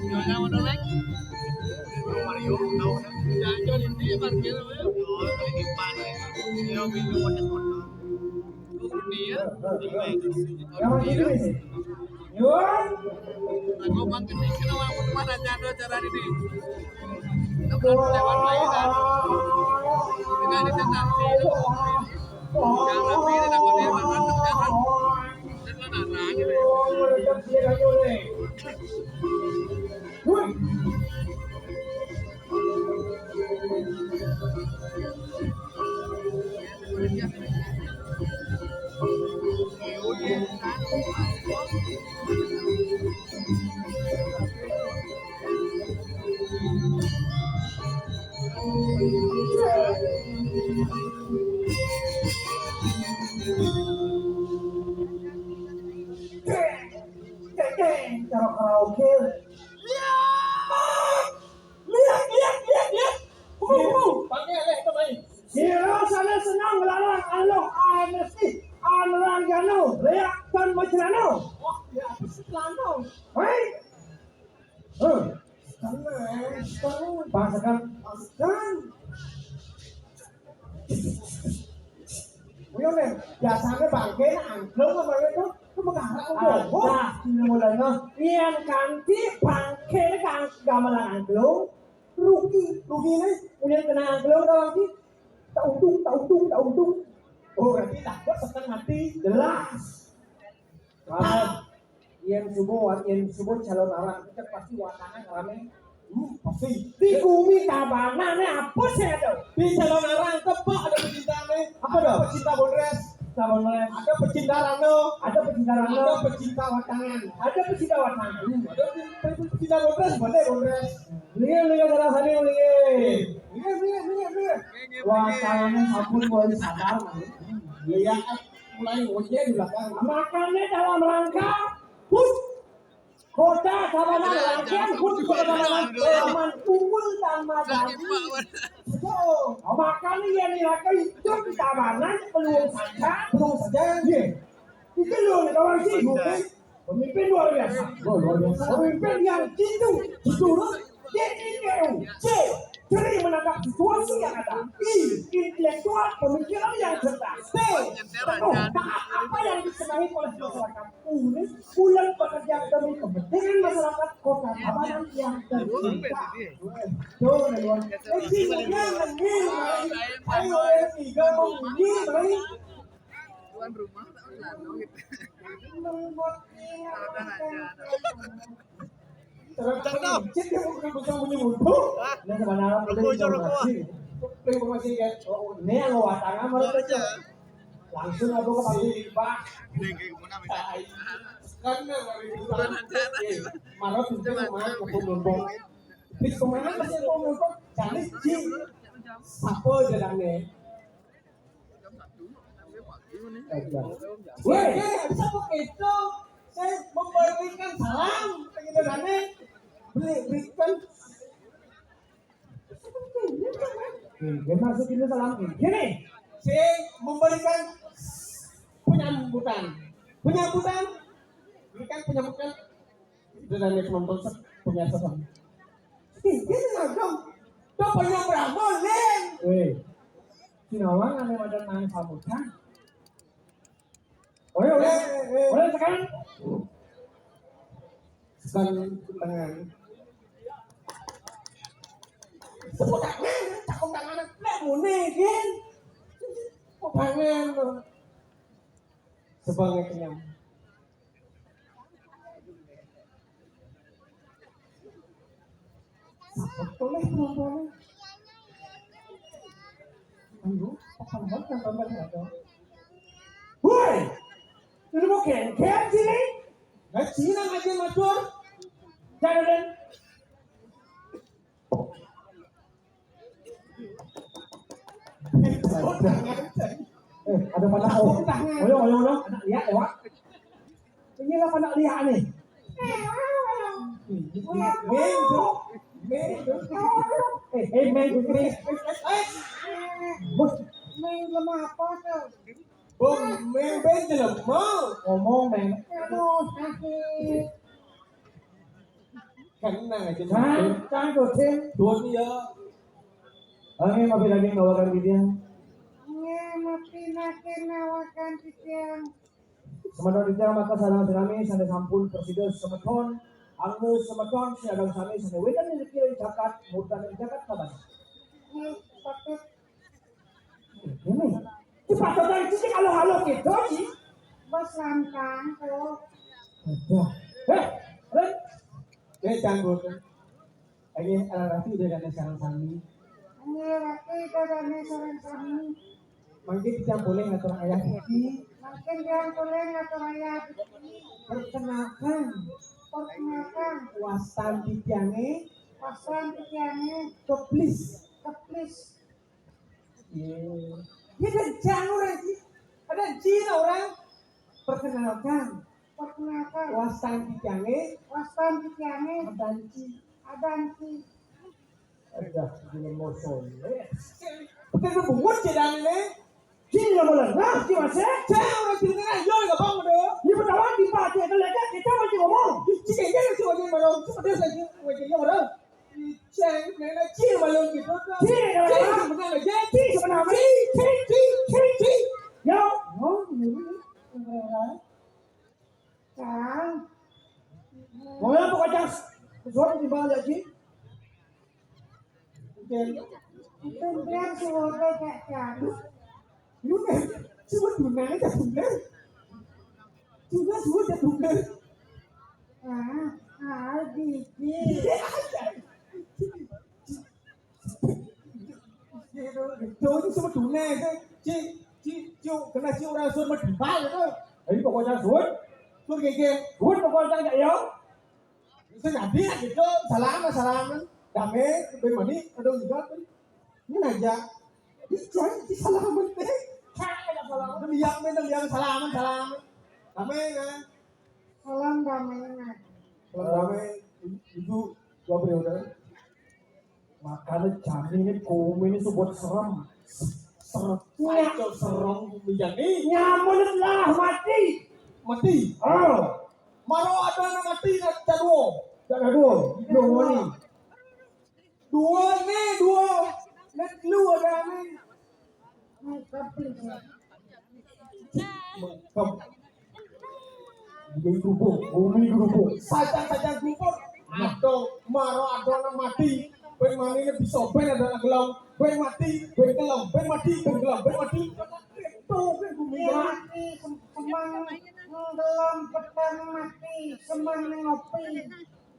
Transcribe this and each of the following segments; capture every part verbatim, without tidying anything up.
Nyonya mana, Lek? Mario, tahu kan? Jangan ini parkir, ya. Oh, ini mana? Ya, pintu motor. Oh, ini ya. Yang mana ini? Yun. Aku bang ini, kenapa aku mana jadwal cara ini? Kita belum lewat lagi, kan? Kita di sana, di sana. Jangan pilih, aku dia mana, jangan. Jangan nanya, gitu. Ceng, ceng, ceng, cara karaoke. Lihat, lihat, lihat, lihat. Kumpul, kumpul. Pakai leh, teman. Sira sana senang ngelarang Allah anesti, anrang jano, leak tan macelano. Wah, ya, apa sih celano? Hei. Heh. Tenang, tenang. Pasekan. Pasekan. Uyo, Nen, biasanya bangke nak angklung apa ya, tuh? Itu mengarah ke bawah. Ada, mulanya. Yang kanti bangke ini kan gamelan angklung. Rugi, rugi nih. Udah kena angklung, tau lagi. Tak untung, tak untung, tak untung. Oh, berarti takut setengah mati. Jelas. Kalau yang subuh, yang subuh calon arang, kita pasti watangan rame. Hmm, pasti. Di bumi Tabanan nih apa sih ada? Di calon arang, tebak ada pecinta nih. Apa ada? Pecinta Bondres. Pecinta Bondres. Ada pecinta Rano. Ada pecinta Rano. Ada pecinta watangan. Ada pecinta watangan. Hmm, ada pe-, pe-, pecinta Bondres, boleh Bondres. Lihat, lihat, salah satu, lihat. Lihat, lihat, lihat, lihat. Watangannya sabun boleh sadar. Lihat, mulai ojek di belakang. Makanya dalam rangka hut kota Tabanan, rangkaian hut kota Tabanan, Taman Unggul, Taman Dandi. Tuh, makanya yang dilakukan itu di Tabanan, peluang saja, peluang saja. Iya. Itu loh, kawan sih. Pemimpin luar biasa. Oh, luar biasa. Pemimpin yang jitu, jitu, J I T U, C, jeli menangkap situasi yang ada. I, intelektual, pemikiran yang cerdas. T, penuh taat apa yang disenangi oleh masyarakat. U, ini pulang bekerja demi kepentingan masyarakat Kota Tabanan yang tercinta. Tuh, luar biasa. Eh, sih, yang ini, ayo, yang tiga, mau ini, ini. Tuan rumah tak lalu gitu. Ada aja. Terus cek dia bukan bisa punya mutu. Hah? Ini sebenarnya aku informasi. Informasi kan. Oh, ini yang watangan malah aja. Langsung aku ke pagi, Pak. Ini kayak gimana, Mas? Karena dari bulan aja, eh, malah tuh cuma mau ke Bogor. Di kemana masih mau Bogor? Cari si siapa jalannya? Weh, weh, bisa begitu. Saya memberikan salam, begitu kan, eh? Beli, berikan. Dia masuk ini salam. Gini, saya memberikan penyambutan. Penyambutan. Berikan penyambutan. Itu dari penonton se-, pemirsa. Ih, dia nggak dong. Tuh punya Brahmo, Lin. Weh, si Nawang ada madan main sambutan. Oleh, oleh, eh, eh, eh. Oleh sekarang. Sekarang tangan. Tepuk tangan, tepuk tangan. Lek mune, Gin. Tepuk tangan, loh. Sebangai kenyam. Boleh, boleh. Aduh, apa banget yang tambah ada? Woi, lu mau kengkeng sini? Nah, Cina aja matur. Jangan, Dan. Ada pada, oh, oyo, oyo, oyo, anak liak lewat. Inilah pada liak nih. Meng, meng, meng. Eh, eh, meng, meng. Bos, meng lemah apa tuh? Bos, meng, meng jelema. Ngomong, meng. Aduh, sakit. Kan nang aja. Hah? Cang, cang, cang. Don ya. Oke, mapi lagi ngawakan video. Iya, mapi lagi ngawakan video. Semeton titiang maka sareng sami sané sampun prasida semeton, angga semeton siagang sami sané wénten ing jagat, murdan ing jagat kaban. Ini, ini. Ci patokan ci kalau halo gitu, Ci. Bos lantang tuh. Ada. Eh, Ren. Eh, canggut. Ayo, eh, Ratu udah ada sareng sami. Ayo, Ratu udah ada sareng sami. Mangkin kita boleh ngatur ayah iki. Mangkin dia boleh ngatur ayah iki. Perkenalkan. Perkenalkan. Wastan titiangé. Wastan titiangé. Keplis. Keplis. Iya. Dia ada jangan orang sih. Ada jin orang. Perkenalkan. Perkenalkan. Wastan titiangé. Wastan titiangé. Adanci. Adanci. Aduh, gila moso. Pakai bungut sih dan ini. Sini yang mulai. Nah, sih masih. Saya orang sini kan, yo, nggak bangun deh. Ini pertama di Pak Aceh, itu lega, kita masih ngomong. Sini aja sih, masih malam. Seperti saya sih, masih orang. Ceng, nena cil malam gitu tuh. Cil, cil sebenarnya. Cil sebenarnya. Cil, cil, cil, cil, cil. Yo. Oh, ini. Cang. Mau apa kau, Cang? Suara di bawah aja. Oke. Itu biar suara kayak Cang. Lu kan sebut benar aja benar. Juga sebut ya benar. Ah, ah, gigi. Jauh itu sebetulnya itu. Ci, ci, ci, kena ci orang sur medibal itu. Jadi pokoknya sur. Sur gigi. Sur pokoknya ya. Itu jadi gitu. Salam, salam. Damai, ben mani, aduh juga. Ini aja. Ini jangan disalaman teh. Salaman. Lihat men, lihat salaman, salaman. Damai kan. Salam damai. Salam damai. Itu dua periode. Makanya jani ini kumi ini sobat serem. Serem. Kacau serem kumi jani. Nyamun lah mati. Mati. Oh. Maro ada anak mati nak caduo. Caduo. Dua ni. Dua ni, dua. Nak lu ada ni. Bumi gubuk, bumi gubuk. Saja-saja gubuk. Aduh, maro ada anak mati. Ben mani ini bisa ben ada anak gelem. Ben mati, ben gelem, ben mati, ben gelem, ben mati. Itu kan bumi. Iya, mati, sem-, semang gelem petang mati, semang ngopi.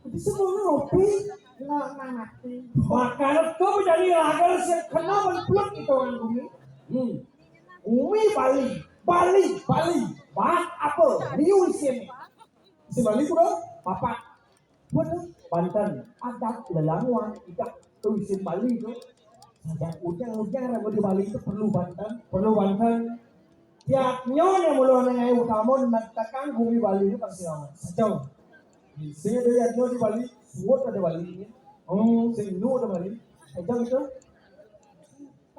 Bisa mau ngopi? Nggak mati. Makanya tuh menjadi lagar sekena menpluk itu orang bumi. Hmm. Bumi Bali, Bali, Bali. Bak apa? Liu sini. Si Bali kuda? Papat. Waduh, Banten. Adat lelanguan, tidak tuh isin Bali tuh. Sajak ujang-ujang ragu di Bali itu perlu Banten. Perlu Banten. Tiap nyonya mulu nengai utama netekan bumi Bali itu pasti lawan. Sejauh. Sing ada yang di Bali, suwut ada Bali ini. Hmm, sing nu ada Bali. Sejauh itu.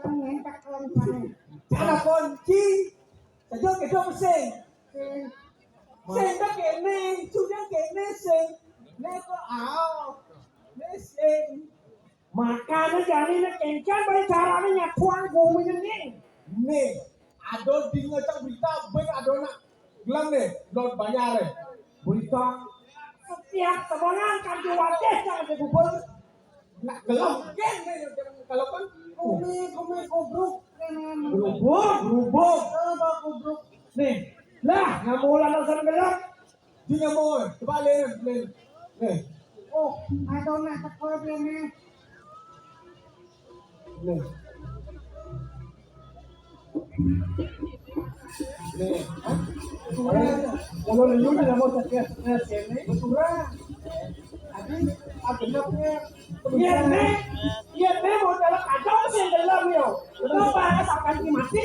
Pengen tak kelempang. Cara kunci. Sejauh itu sing. Sing. Sing tak kene, sudah kene sing. Neko au. Ne sing. Makanya jani nek kencan bae carane nyakuang bumi ini. Nih, ada di ngecek berita, ben ada nak bilang nih, belum bayar ya. Berita setiap semangat kan diwajib jangan dibubur. Nak gelem kan nih, kalau kan bumi, bumi kubruk. Berubuk, berubuk. Coba kubruk. Nih, lah, nggak mau lantasan gelap. Dina mo, coba le, le, le. Oh, ada nak teko dene. Le. Le. Kalau lu tidak mau setia, setia sini, betul. Tapi akhirnya punya. Iya, Nek. Iya, Nek, mau jalan kacau sih dalam yo. Coba akan mati.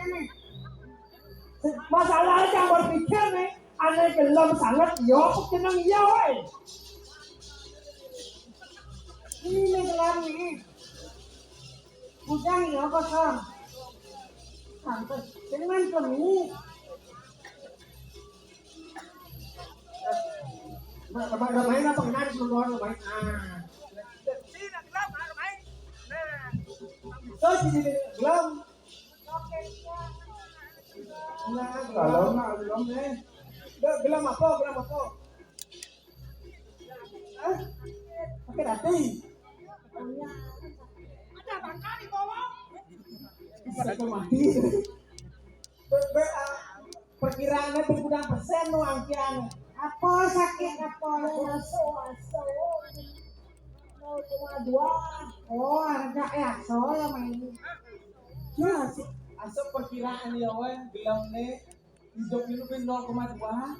Masalah aja berpikir nih, aneh gelem sanget, yo, jeneng iya wae. Ini gelem nih. Bujang ya kosong. Sampai dengan kami. Nah, main apa? Kenal belum, main. Ah. So, jadi gelem. Nah, gelem, nah, gelem, eh. Gelem apa? Gelem apa? Hah? Pakai hati. Ada bakal di bawah. Bisa mati. Be, be, ah, perkiraannya berkurang persen no angkian. Apa sakit apa? Aso, aso. Nol koma dua. Oh, harga ya, so ya main. Nah, si aso perkiraan ya, wen, gelem nih. Hidup itu kan nol koma dua.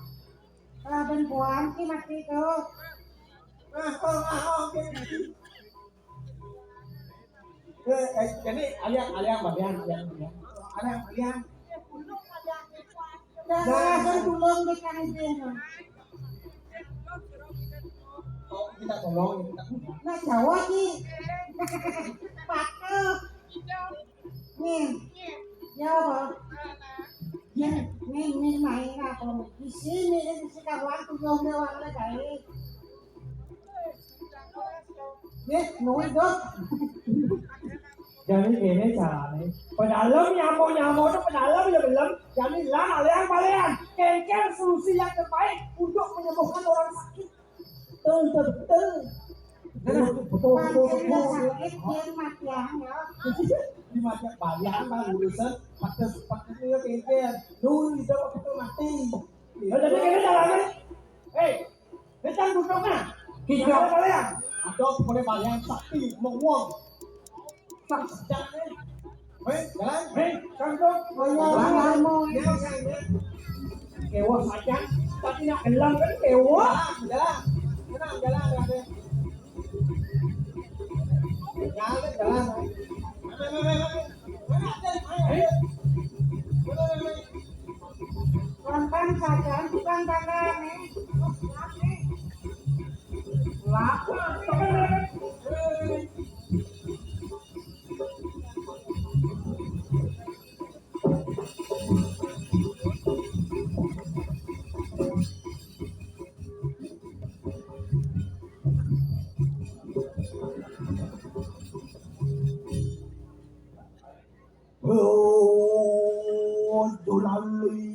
Ah, ben buang ki mati tuh. Ah, oh, ah, oh, oke. Eh, eh, jadi aliang, aliang, aliang, aliang, aliang. Aliang, aliang. Nah, nah, kan tulung di kang Ibu. Oh, kita tolong, kita tolong. Nah, Jawa ki. Patuh. Nih. Ya, Bang. Nih, nih, nih, main apa? Di sini, ini si kawan tuh, mewah, mewah, guys. Nih, nulis dong. Jadi ini caranya. Pedalem nyamuk-nyamuk itu pedalem ya belum. Jadi lah, aliang-aliang. Kengkeng solusi yang terbaik untuk menyembuhkan orang sakit. Betul, betul, betul. Nah, betul, betul, betul, betul. Sakit, dia mati ya. Di mati bayang, Bang, urusan pakai, pakai itu ya, kengkeng. Lu itu betul mati. Nah, jadi ini caranya. Hei, ini kan duduk, nah. Kita kalian. Atau boleh bayang sakti, menguang. Hei, jalan. Hei, sanggup. Jalan, jalan. Kewas aja. Tapi nak gelang kan kewas. Jalan, jalan. Jalan, jalan, jalan. Jalan, jalan. Hei. Gampang saja, bukan tangan, eh. Lah. Boyolali.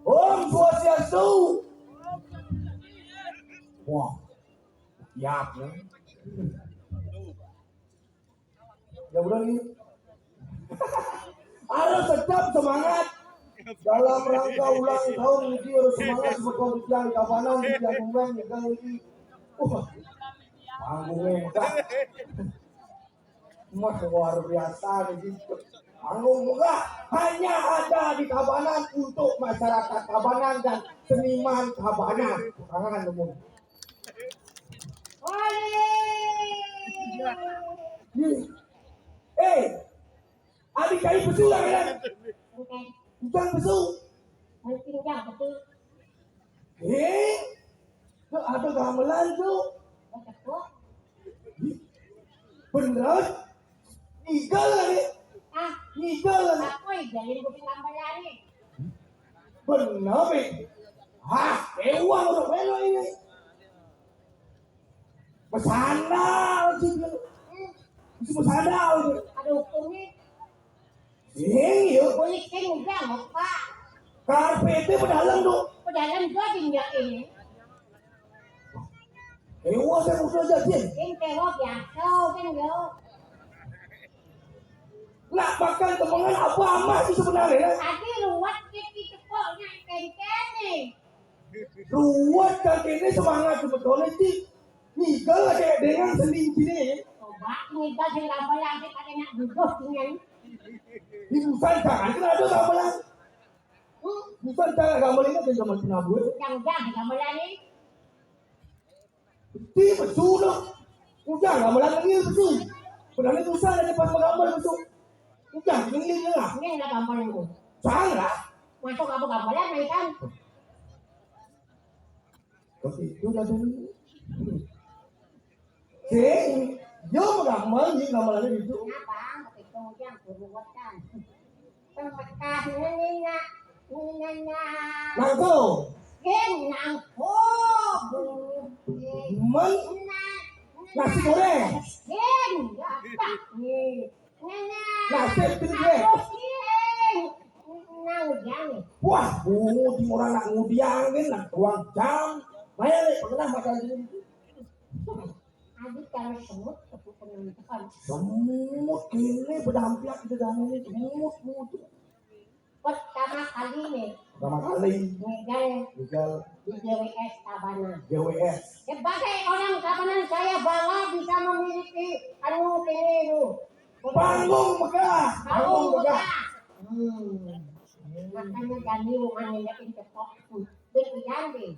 Om Swastiastu. Wah, siap ya. Ya udah nih. Harus tetap semangat. Dalam rangka ulang tahun ini harus semangat, semoga hujan kawanan di jagungan, ya kan, ini. Wah. Panggungnya megah. Wah, luar biasa nih. Panggung megah hanya ada di Tabanan untuk masyarakat Tabanan dan seniman Tabanan. Tangan dulu. Ih. Eh, adik kai pesu lah ya? Bukan pesu. Eh, ada gamelan tu. Bener? Ngigel lagi. Ah, ngigel lagi. Aku igelin kuping gamelan ni. Bener, Be. Ah, ewang udah melo ini. Bersandal sih dia. Bisa bersandal dia. Ada hukumnya. Sing, yuk. Boleh sing udah, Pak. Karpetnya pedalam tuh. Pedalam juga tinggal ini. Ewa saya udah jadi. Sing tewa biasa, kan yo. Nak makan temengan apa amat sih sebenarnya? Tadi ruwet kita cepoknya kenten nih. Ruwet kan ini semangat sebetulnya sih. Ngigel kayak dengan sendi sini. Coba ngigel sing gamelan sih pada nak duduk dengan. Di busan jangan kan ada gamelan. Busan jangan gamelan itu zaman pernah gue. Yang dah gamelan ni. Di betul lah. Udah gamelan ini betul. Pernah ini susah ada pas gambar betul. Udah ini lah. Ini nak gamelan tu. Salah. Masuk apa gamelan ni kan? Begitu lah dulu. Sing, yo gamelan, yo gamelan itu. Kenapa? Begitu yang kuruwet kan. Pemekah ngenina, ngenina. Nangko. Gen nangko. Men. Nasi goreng. Gen, ya, tak. Ni. Nasib tu dia. Wah, bungut orang nak ngudiang kan, nak buang jam. Maya lek pernah makan dulu. Adi kalau semut, tepuk penonton. Semut ini berdampiak kita dah ini, semut, semut. Pertama kali ni. Pertama kali. Miguel. Miguel. Di G W S Tabanan. G W S. Sebagai orang Tabanan, saya bangga bisa memiliki anu kini tu. Panggung megah. Panggung megah. Hmm. Makanya Dani rumahnya yakin cetok. Dek Ian deh.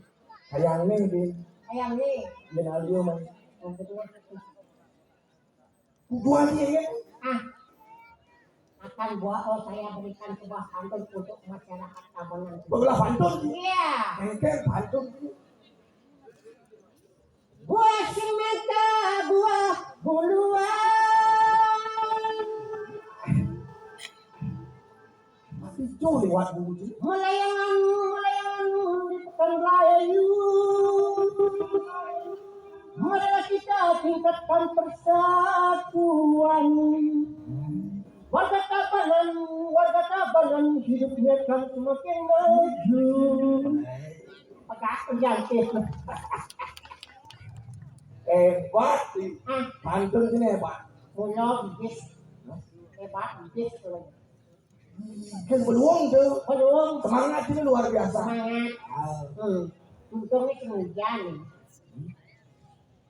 Sayang nih, Din. Sayang nih. Din Aldio, man. Yang betul. Tujuan dia ya. Ah. Akan buah oh saya berikan sebuah pantun untuk masyarakat Tabanan. Belah pantun. Iya. Engke pantun. Buah semangka, buah buluan. Masih jauh lewat dulu tu. Melayangan, melayangan di pekan raya. Marilah kita tingkatkan persatuan. Warga Tabanan, warga Tabanan hidupnya kan semakin maju. Pegang jangan. Hebat. Ah. Pantun sini hebat. Pulau bis. Hebat bis tu. Kan beluang tu. Beluang. Semangat ini luar biasa. Semangat. Ah. Hmm. Untungnya hujan.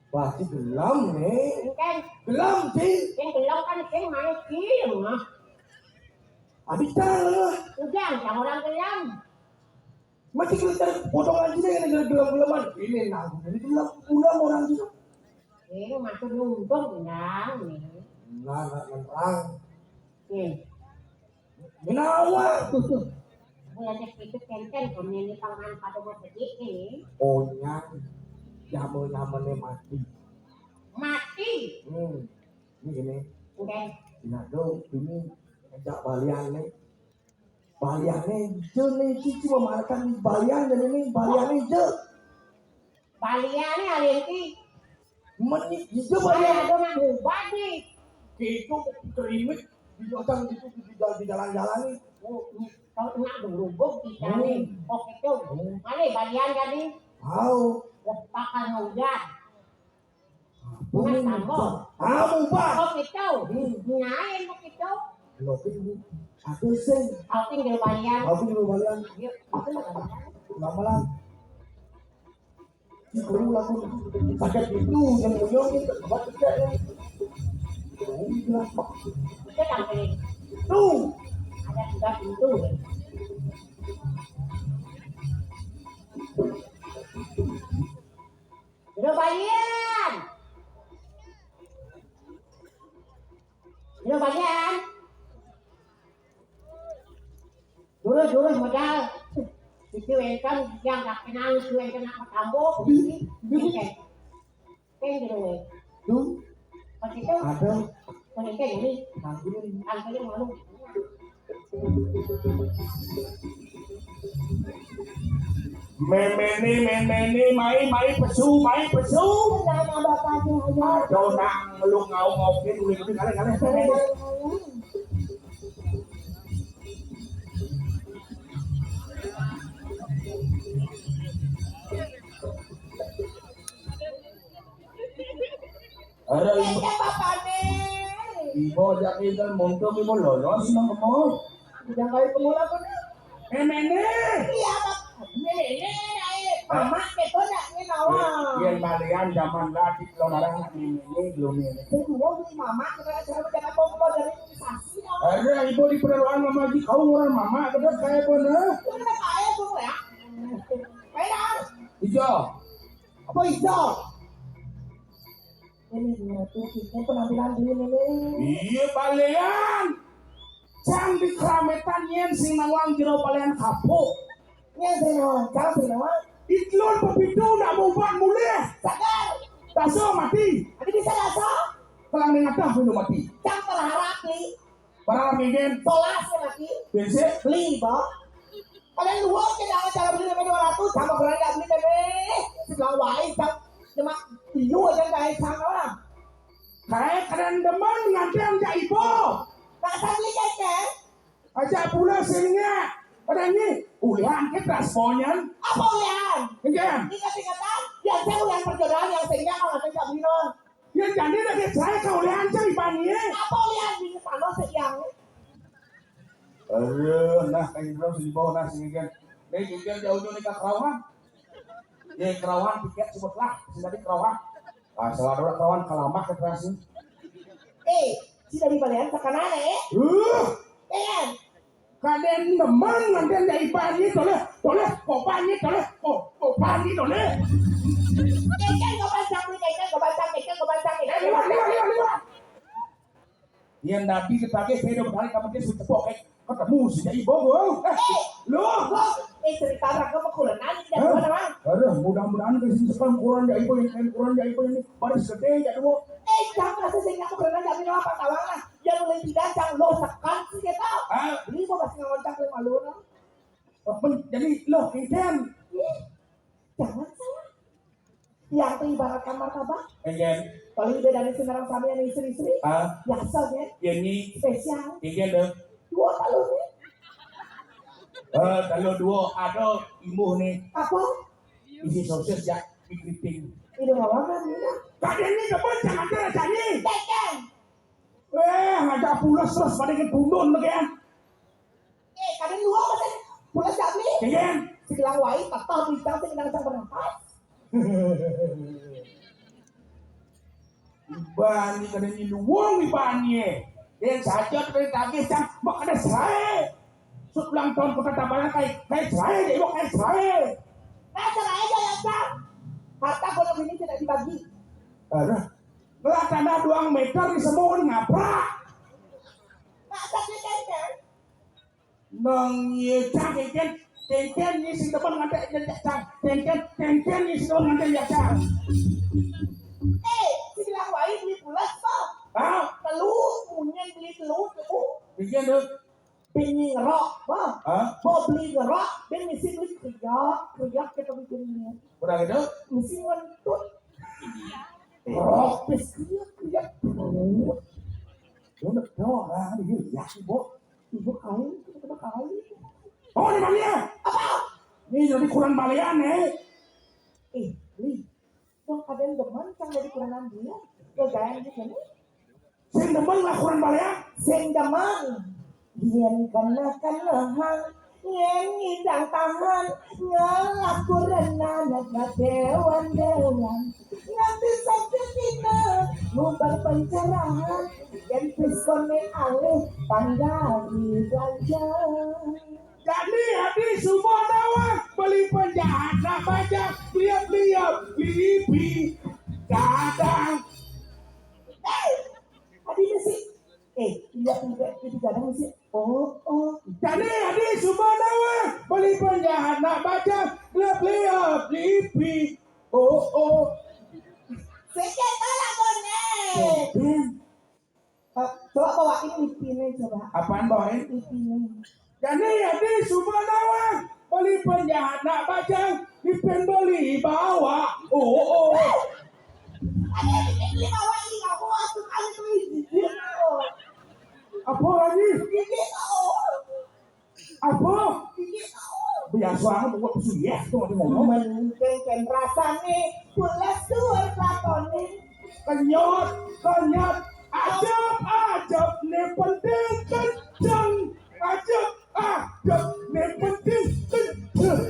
Wah, si gelem nih. Kan. Gelem sih. Yang gelem kan sing main film mah. Habis tangan lah. Hujan, orang gelem. Masih kita potongan sini yang gelem-geleman. Ini nah, ini gelem pulang orang sini. Ini masuk nunduk nah nih. Nah, nah, nah, nah. Nih. Menawa. Bulannya sedikit kenten kami ini pangan pada mau sedikit nih. Onyang, jamu-jamunya mati. Mati. Hmm. Ini gini. Oke. Nah, tuh ini ajak balian nih. Baliannya hijau nih, Ci, cuma makan di balian dan ini baliannya hijau. Baliannya ada yang ti. Meni hijau balian. Ada nak ubah nih. Itu kerimik di belakang itu di jalan-jalan nih. Oh, kalau nak berubah kita nih. Hmm. Oh, gitu. Hmm. Mana balian tadi? Tahu. Wah, pakai hujan. Mas tambah. Ah, mubah. Kok gitu? Hmm. Ngain kok gitu? Lo kan aku sing. Aku tinggal balian. Aku tinggal balian. Yuk, aku mau balian. Lama lah. Guru laku sakit itu yang beliau ini tempat kerjanya. Itu apa ini? Tuh. Ada tiga pintu. Udah bayan. Udah bayan. Jurus-jurus modal. Itu engkang yang gak kenal, itu engkang nak tambok. Engkang. Engkang gitu, weh. Tuh. Pas itu, ada. Pas itu ini. Tangkilin. Tangkilin malu. Memene, memene, mai, mai pesu, mai pesu. Jangan ada apa-apa aja. Aduh, nang lu ngau ngopi, udah, udah, kali, kali. Ada ibu. Iya, bapakne. Ibu ajak kita montok, ibu lolos nang kamu. Udah kali pemula pun. Memene. Iya, Pak. Memene, ae. Mama, kita nak ni nawa. Yang balian zaman lagi belum ada memene, belum ini. Kedua, beli mama, kita cara macam apa, apa dari imunisasi, no. Ada ibu di perlawan mama di kau orang mama, kita kayak apa, nah? Kita kayak apa, ya? Kayak dah. Hijau. Apa hijau? Ini dua ratus, ini penampilan dulu nih. Iya, balian. Cang di kerametan yen sing nawang jero balian kapuk. Yen sing nawang, cang sing nawang. Itlun pepitu nak mubat mulih. Sagar. Daso mati. Ada bisa daso? Kelang ning adah mulu mati. Cang berharap nih. Berharap mungkin. Solas ya mati. Besok. Beli, Bang. Kalian dua ke jangan cara beli sampai dua ratus sama kurang nggak beli deh. Sebelah wae cang cuma liu aja kayak cang orang. Kayak keren demen nganten jak ibu. Tak saya beli keke. Aja pula singnya. Ada ni ulian ke transponyan. Apa ulian? Enggak. Ingat-ingatan, yang saya ulian perjodohan yang sehingga kalau saya nggak beli doang. Ya jadi lagi saya kau ulian cari bani. Apa ulian di sana seiang? Aduh, nah kayak gitu sih bawa nasi kan. Nih juga jauh-jauh nih ke Kerawang. Ya Kerawang tiket sebutlah, sih tadi Kerawang. Ah, salah dua Kerawang kelamak ya terasi. Eh, si dari balian ke kanan eh? Uh, Eh, kan? Kaden demen nganten dari bani toleh, toleh, kok bani toleh, kok kok bani toleh. Keken kau bancang ni, keken kau bancang, keken kau bancang, Eh, keken kau liwat, liwat, bancang. Liwat, liwat. Yang nabi ditagih saya udah berkali kamu dia sudah cepok kayak ketemu si jadi bogo. Eh, Eh, lu. Lo, eh cerita raga mah kulenan ini Hah? Dua nama. Aduh, mudah-mudahan ke sini sekarang kurang jadi boy, yang kurang jadi boy ini baris gede ya dua. Eh, jangan rasa saya nggak kulenan jadi apa kawan lah. Yang mulai tidak cang lo sekan sih kita. Hah? Ini mau masih ngoncak lo malu no. Oh, men- jadi lo keten. Ih, jangan salah. Yang tuh ibaratkan martabak. Enggak. Kalau udah dari Semarang sampai yang istri-istri, Ah, biasa ya. Yang ini Spesial. Enggak deh. Dua kalau nih. Eh, kalau dua ada imbuh nih. Apa? Isi sosis ya, di keriting. Itu nggak makan ya. Tadi ini depan jangan ada tadi. Tekan. Eh, ada pulas terus pada ke bundun bagian. Eh, kadang dua apa sih? Pulas jam nih. Iya. Segelang wai, patah bintang sing nang cang bernapas. Bani kadang ini luwung di bani. Yang saja tuh dari tadi cang, mak ada serai. Sut ulang tahun kota Tabanan kayak kayak serai, dia mau kayak serai. Nah, serai aja ya cang. Harta kalau ini tidak dibagi. Ada. Belah tanah dua meter di semua ngaprak. Nah, tapi kan kan. Nang ye cang kengken, kengken ye sing depan ngantek ye cang. Kengken, kengken ye sing depan ngantek ye cang. Eh, si bilang wae beli pulas, Bang. Hah? Telu, munyen beli telu, telu. Kengken tuh. Bini ngerok, Bang. Hah? Mau beli ngerok, ben mesti beli kriak, kriak kita bikin ini. Udah gitu? Mesti ngentut. Ngerok, bis kriak, kriak. Lu udah doang, ini ya, Bu. Ibu kain, kita kena kain. Oh, di mana? Apa? Ini jadi kurang balian, eh. Eh, Li, dong kadang demen kan jadi kurang dia. Lo jangan gitu nih. Sing demen lah kurang balian. Sing demen. Yen kena kena hang, Yen ngidang tahan, ngelaku renanan dewan-dewan. Nganti sabdina ngubar pencerahan, yen diskone alih panggari belanja. Jadi adi semua nawang beli penjahat nak baca, lihat-lihat, lipi, kadang. Eh, adi mesti. Eh, iya, iya, itu kadang mesti. Oh, oh. Jadi, adi semua nawang beli penjahat nak baca, lihat-lihat, lipi. Oh, oh. Sikit tolak konek. Coba bawain ipine, coba. Apaan bawain? Ipine. Jadi, adi semua nawang beli penjahat nak baca, ipin beli bawa. Oh, oh. Ada ipin beli bawa ini, aku waktu kali itu ini. Apa lagi? Ini, oh. Apa? Biasa amat buat suyeh tuh ada ngomong. Mending kan rasane pulas tuh lakone. Kenyot, kenyot, ajab, ajab, ne penting kenceng. Ajab, ajab, ne penting kenceng.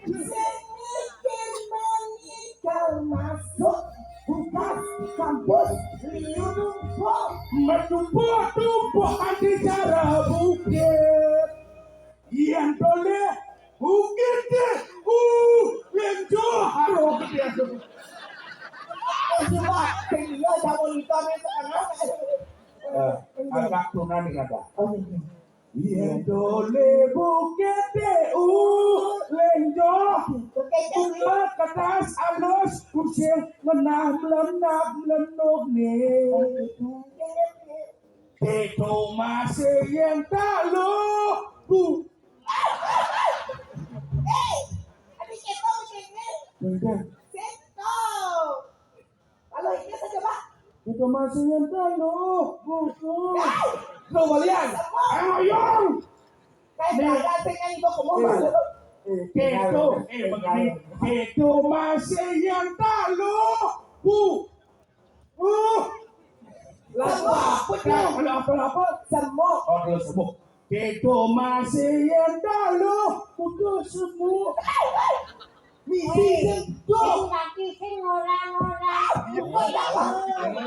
Sing mikir mani kal masuk bukas kampus liu numpuk. Menumpuk-tumpuk anti cara bukit. Yen tole bukit deh. Uh, lenjo haro bukit ya. Eh, coba, sing iya jamu ikan itu kan. Eh, agak tunan nih ada. Oh, iya. Yen tole bukit deh. Uh, lenjo. Buka kertas alus, pusing, ngenah, melenak, melenuk nih. Itu masih yang tak lupa. Hei, ada siapa di sini? Beda. Siapa? Kalau ini saja, Pak. Itu masih yang tak lupa. Hei! Lo balian. Ayo, Yong. Kayak nih. Ada sing nyanyi kok ngomong. Eh, eh, Keto, eh, begini. Keto masih yang tak lupa. Uh. Lagu apa tuh? Kalau apa-apa? Semok. Oh, kalau semok. Keto masih yang dalu, udah semok. Misi sing dong. Sing kaki sing orang-orang.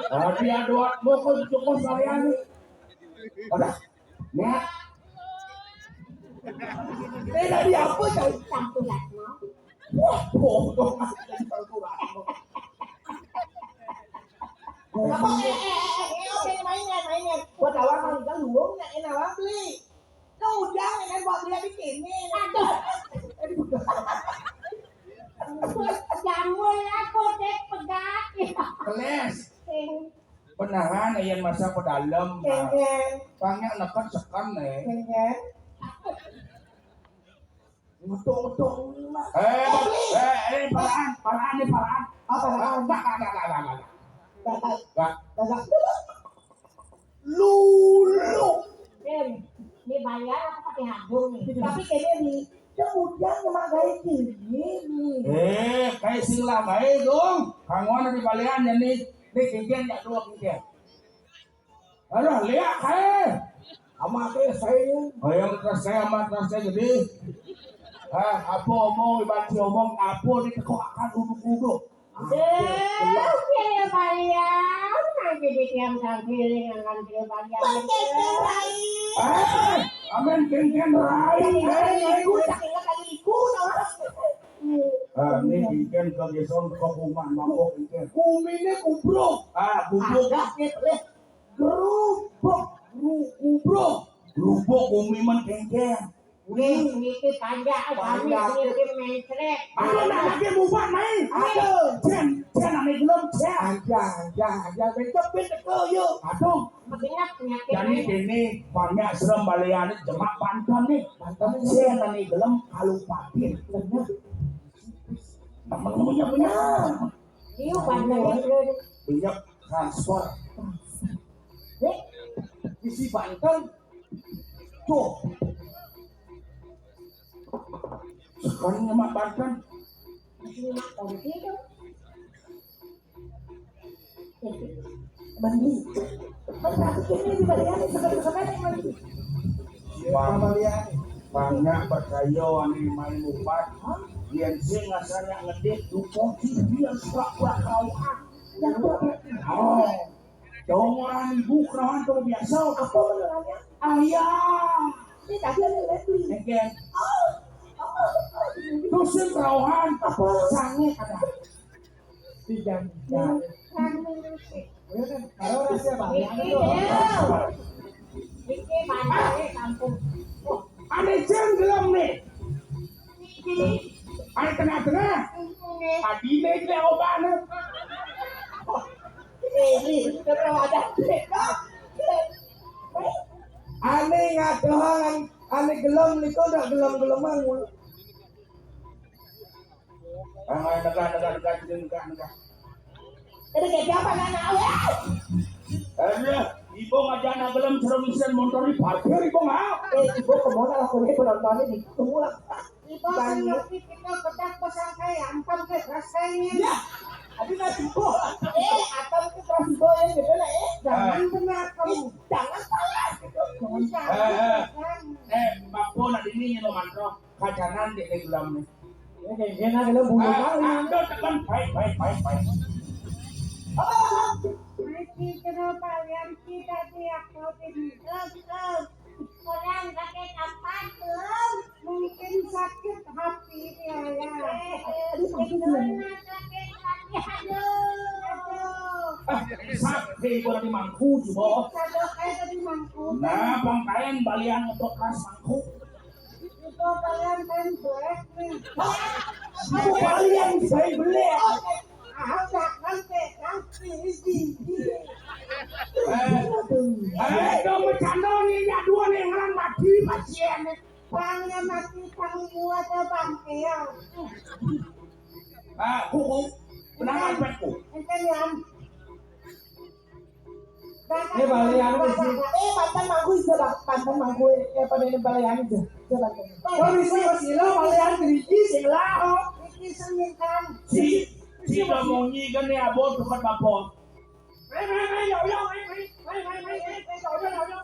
Tadi ada mau kau cukup sekalian. Ada. Nah. Eh, tadi apa tadi? Campuran mau. Wah, bodoh. Apa? Eh, eh, eh, eh, eh, oke, mainnya, mainnya. Buat awal kalau kita luwung, nak enak banget beli. Kau udah, kan, buat beli bikin nih. Aduh. Jambul aku dek pegat. Keles. Sing. Penahan, yen masa pedalem. Kengkeng. Banyak neket seken, eh. Kengkeng. Utuh-utuh. Eh, eh, eh, paraan, paraan nih, paraan. Apa, paraan? Enggak, enggak, enggak, enggak, enggak. Enggak. Enggak. Lulu. Dim, ini bayar apa pakai hadung nih? Tapi kayaknya di, dia udah nyemak gaya gini nih. Eh, kayak sing lah bae dong. Kangon di balian ya nih. Nih, kengkeng enggak dua kengkeng. Alah, lihat, eh. Sama ke saya. Oh, yang terus saya, sama terus saya gede. Ah, apa omong, ibarat si omong, apa ni teko akan uduk-uduk. Eh, kiri bayang, nanti di tiang kang kiri, ngan kiri bayang. Pakai rai. Eh, amin kengkeng rai, eh, iku, cak ingat lagi iku, tau. Ah, ini kengkeng ke geson ke rumah, mabok kengkeng. Kumine kubruk. Ah, kubruk. Ada, lihat. Gerubuk, gru-, gubruk. Gerubuk umi men kengkeng. Nih, niki panjak, kami niki mencret. Aduh, nak lagi bubar, Mai. Aduh. Jen, jen, ane gelem, jen. Aja, aja, aja, ben cepet teko, yuk. Aduh. Penyakit, penyakit. Jadi ini banyak serem balian jemak banten nih. Banten jen, ane gelem kalupatin. Bener. Temen punya, punya. Iya, banten, bener. Punya transfer. Eh, isi banten. Tuh. Sekarang nyemak banten. Isi nyemak banten tuh. Mandi. Kan berarti ini di balian, sekali-sekali mandi. Wah, balian. Banyak percaya ane main upat. Yen sing asale ngedit dupo sih dia suka pura kauan. Oh. Dong orang ibu kerawan to biasa. Apa menurutnya? Ayah. Ini tadi ada Leslie. Enggak. Oh. Terus sing kerawan apa? Sange ada. Tiga. Nah. Sange. Ya kan? Kalau rahasia, Pak. Iki, ya. Iki mantap, kampung. Ane jeng gelem ne. Ane tengah-tengah. Adine iki lek obane. Ini, terus ada. Ane ngadohan, ane gelem niku ndak gelem-geleman. Ayo, negah, negah, negah, negah, negah, negah. Ini kayak siapa, nggak tahu, ya? Ayo, ibu ngajak anak gelem, seru ngisen montor di parkir, ibu nggak? Eh, ibu kemana lah, kulit penontonnya di, tunggu lah. Ibu, bang, senyum kita kedak pasang kayak ampam ke keras kayaknya. Ya, tapi nggak ibu. Eh, ampam ke keras ibu yang gitu lah, eh. Jangan, ah, benar kamu. Ih, jangan salah gitu. Jangan salah. Eh, eh. Jangan. Eh, Mbak Pon, ada ini yang lo mantrok. Kacanan dek kayak gelam nih. Ya, kayak gini, ada bulu, ah, kali. Ah, tekan, baik, baik, baik, baik. Masih kenapa yang kita diakutin? Em, em. Orang pakai kapan, em? Mungkin sakit hati dia, ya. Eh, eh, eh, eh, eh, sakit hati, aduh. Aduh. Ah, sakit, gua lagi mangku, coba. Kagak kayak tadi mangku. Nah, bang kain balian ngetok keras mangku. Itu kalian main black nih. Hah? Itu kalian main black. Ah, jangan teh, nanti ini. Eh, eh, dong bercanda nih, ya dua nih, ngelang mati pasien nih. Bangnya mati, bang dua ada bangke ya. Ah, kuku, kenapa petku? Enten ya. Eh, balian di sini. Eh, pantan mangku ijo, Pak. Pantan mangku, eh, pada ini balian ijo. Coba. Kok bisa ya, sila balian driji sing lah, oh. Iki sing nyengkang. Si, si ngomong nyi kan ya, abot, bukan bapot. Mai, mai, mai, yo, yo, mai, mai, mai, mai, mai, mai, yo, yo, yo, yo.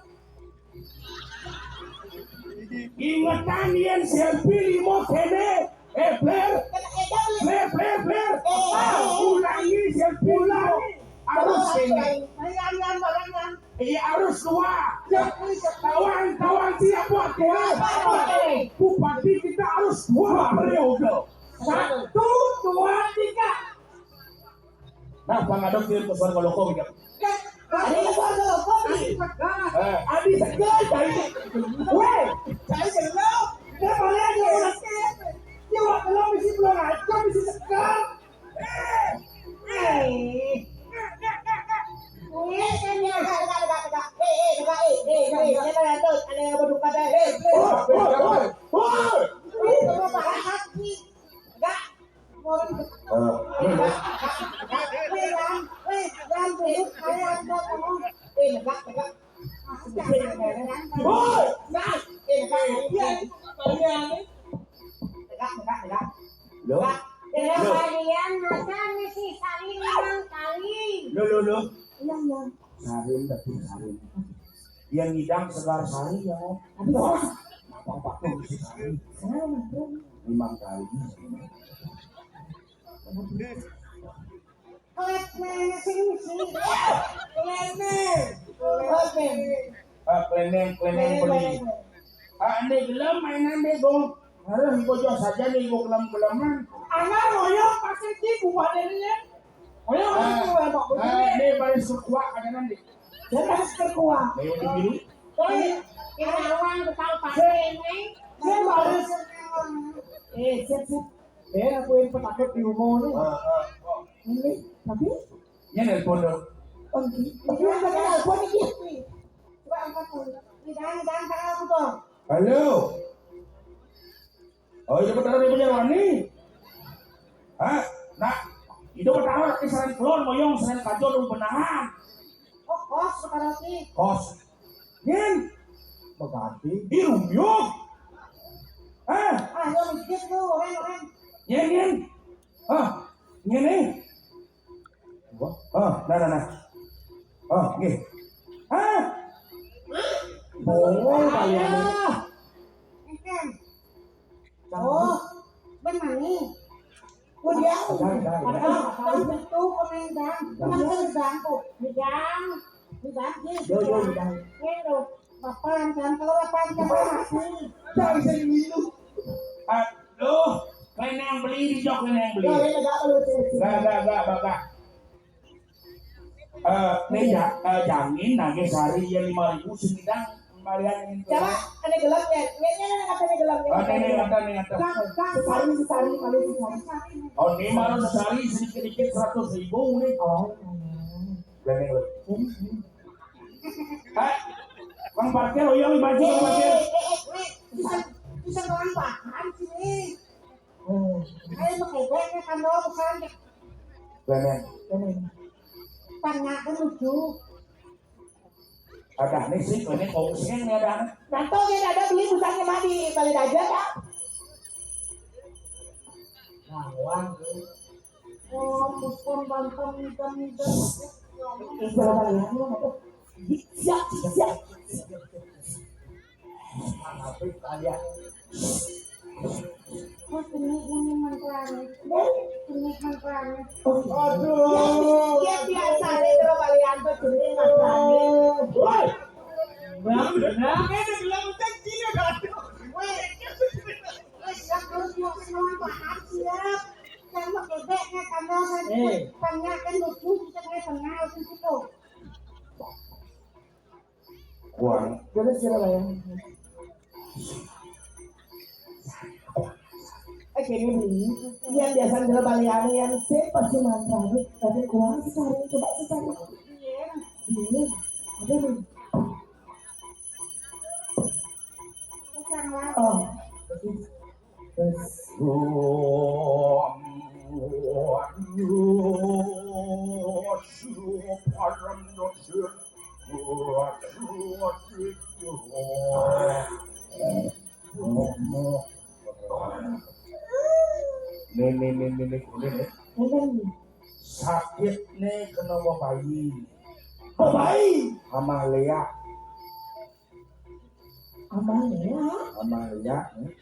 Ingetan yen selfie limo kene. Eh, Bler. Bler, Bler, Bler. Ah, ulangi selfie limo. Harus kene. Iya, harus dua. Kawan-kawan siap buat dua. Bupati kita harus dua periode. Satu, dua, tiga. Nah, Bang Adok kirim ke suara kolokong ya. Ada yang suara kolokong nih. Eh, Adi segar, Cai. Weh, Cai segar. Dia boleh aja orang. Dia wak belum isi belum aja, isi segar. Eh, eh. Woi, woi, woi, woi. Woi, woi, woi. Loh? Loh? Kalian masa mesti saling menangkali. Loh, loh, loh. Iya, iya. Sarin, tapi sarin. Yang ngidang segar sari ya. Aduh. Wah, apa-apa tuh si sari. Lima kali. Klepne sing sing. Klepne. Klepne. Ah, kleneng, kleneng beli. Ah, ande gelem mainan deh, Gong. Harus bojo saja nih, ibu gelem-geleman. Anak loyo pasti di bubadan ini. Loyo, ah, ini, Pak, ah, ini baris kuat ada nanti. Dia harus terkuat. Ayo di biru. Ini awang tukang pasir ini. Dia harus. Eh, siap, siap. Eh, aku yang petakut di rumah nih. Ah, ah, ah. Ini, tapi? Ini nelpon dong. Oh, ini. Ini yang pakai nelpon ini. Coba angkat dulu. Ini jangan, jangan pakai aku dong. Halo. Oh, itu betul dari Banjarwani. Hah? Nah, itu pertama lagi selain kelon, moyong, selain kajo, dong benahan. Oh, kos, sekarang sih. Kos. Nyen. Mengganti. Di rumyuk. Hah? Ah, yang mikir tuh, orang, orang. Nyen, nyen. Ah, ngene. Wah, ah, nah, nah, nah. Ah, nggih. Ah. Bongol kalian. Ah. Bidang, bidang, Yo, yo, bidang. Ini loh, papan, kan? Kalau papan, kan masih. Jangan sering minum. Aduh, kena yang beli di jok, kena yang beli. Gak, gak, gak, gak, gak, gak. Eh, nih ya, eh, jangin nagih sehari ya lima ribu, sebidang kembalian ini. Coba, ada gelap ya? Lihatnya ada gelap ya? Ada nih, ada nih, ada. Kang, Kang, sehari, sehari, paling sehari. Oh, ini malah sehari sedikit-sedikit seratus ribu nih. Oh, iya. Gandeng lu. Hah? Bang parkir, oh iya, baju bang parkir. Eh, eh, eh, eh, bisa, bisa doang paham sini. Hmm. Ayo pakai gue kan lo bukan. Gandeng. Gandeng. Tanya kan lucu. Ada nih sih, ini kongsian nih ada. Nanti dia ada beli busanya mah di balik aja, Kak. Lawan tuh. Oh, bukan bantam hitam-hitam. Itu apa ya? Siap, siap. Apa kalian? Kok ini, ini mangklannya? Ini mangklannya. Aduh. Ya, ya, biasa deh kalau kalian tuh jenis mangklannya. Woi. Bang, bang, ini bilang cek Cina dah. Woi. Woi, yang kalau cuma semua paham siap. Yang mau bebeknya kan, eh, tanya kan lucu, kita kayak kenal gitu. Kuang. Terus siapa ya? Eh, gini nih, yang biasa ndelok baliane yang sip pasti mantra, tapi kuang sekali, coba sekali. Iya. Iya. Ada nih. Oh. Terus. Nih, nih, nih, nih, nih, nih, nih. Sakit nih kena bayi. Bayi. Amalia. Amalia. Amalia. Nih.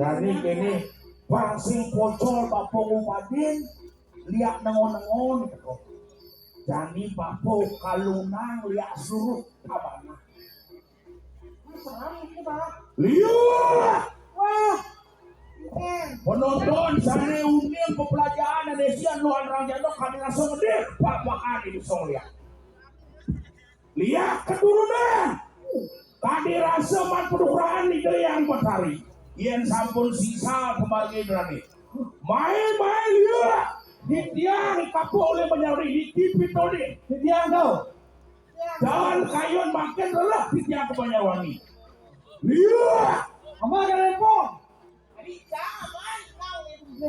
Jadi ini bang sing pocol bapa ngupadin liak nengon-nengon gitu. Jadi bapa kalunang liak suruh abana. Liak. Wah. Penonton sare uning pepelajaran Indonesia luar raja dok kami langsung gede papakan ini song liak. Liak keturunan. Tadi rasa man pedukuran di Geliang Betari. Yen sampun sisa pemargi drani. Main-main liak. Titiang kapok oleh Banyuwangi di Kipitoni. Titiang tau. Jalan kayun makin lelah titiang ke Banyuwangi. Liak. Ama ada rempong.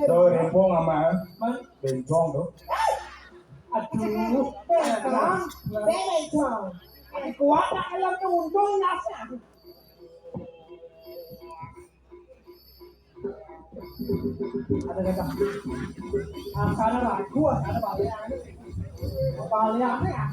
Tuh rempong ama. Man. Bencong tuh. Aduh, bencong. Saya bencong. Ada kuat tak kalau tuh untung nasi. Ada datang. Asana ragu, asana balik. Balik apa ya?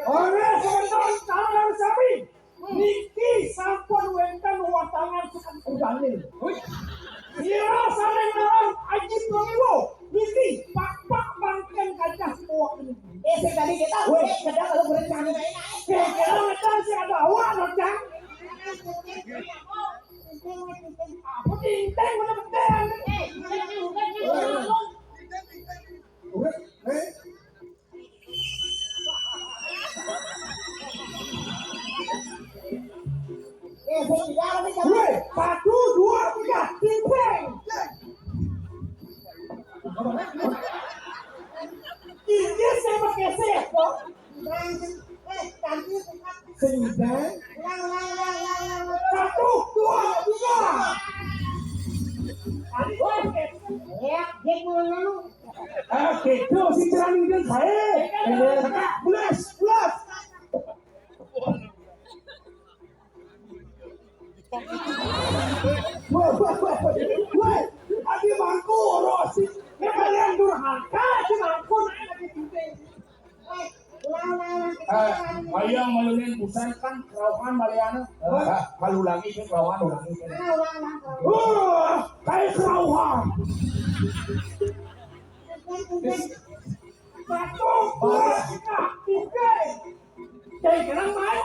Ora sebentar, tangan sami. Niki sampun wenten watangan sekali kudane. Sira sane ngaran Aji Pramono. Niki bapak mangken gajah semua ini. Eh, saya tadi kita, eh, kadang kalau berencana enak. Eh, kadang-kadang sih ada awak, loh, Cang. Apa tinteng, mana betul? Udah, eh. Weh, satu, dua, tiga, timpeng. Ini saya pakai sih, kok. Sing, Bang. Ulang, ulang, ulang, ulang, ulang. Satu, dua, tiga. Aduh, ya, dia mulai lalu. Ah, gitu, si Cerani dan saya. Belas, belas. Woi, woi, woi, woi. Adi mangku, Rosi. Ini kalian durhaka, si mangku naik lagi penting. Eh, ulang, ulang, ulang. Eh, hayang malunin busan kan kerauhan baliana. Eh. Ah, malu lagi ke kerauhan, ulangi ke. Ah, ulang, ulang, ulang. Wah, kayak kerauhan. Satu, dua, tiga, tiga. Kayak kerang, Mas.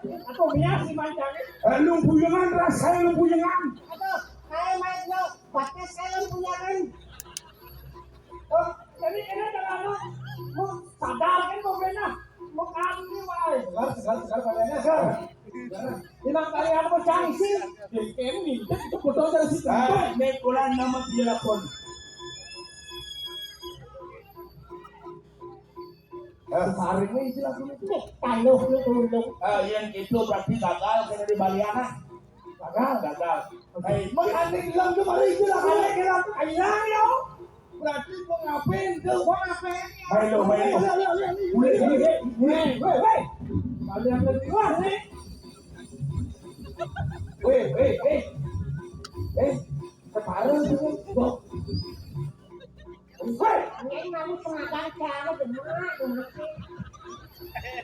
Atau biasa si mancang. Eh, lu puyangan, rasanya lu puyangan. Aduh, kayak main lo. Pakai sekalian punya kan. Oh, jadi ini kalau mau sadar kan mau kena. Mau kami, wah. Segar, segar, segar, badannya segar. Ini kalian mau cangsi. Ini itu foto dari situ. Ah, ini bulan nama dia pun. Eh, saring ini istilah dulu. Nih, taluh lu dulu. Ah, yang itu berarti gagal kena di Baliana. Gagal, gagal. Hei, mau aneh bilang tuh, mari bilang, aneh bilang, hilang ya. Berarti mau ngapain tuh? Mau ngapain? Ayo, ayo. Boleh, boleh, boleh. Weh, weh, weh. Kalian berdua nih. Weh, weh, weh. Eh, separuh tuh. Weh. Ini malu pengadaan cara bener, bener sih.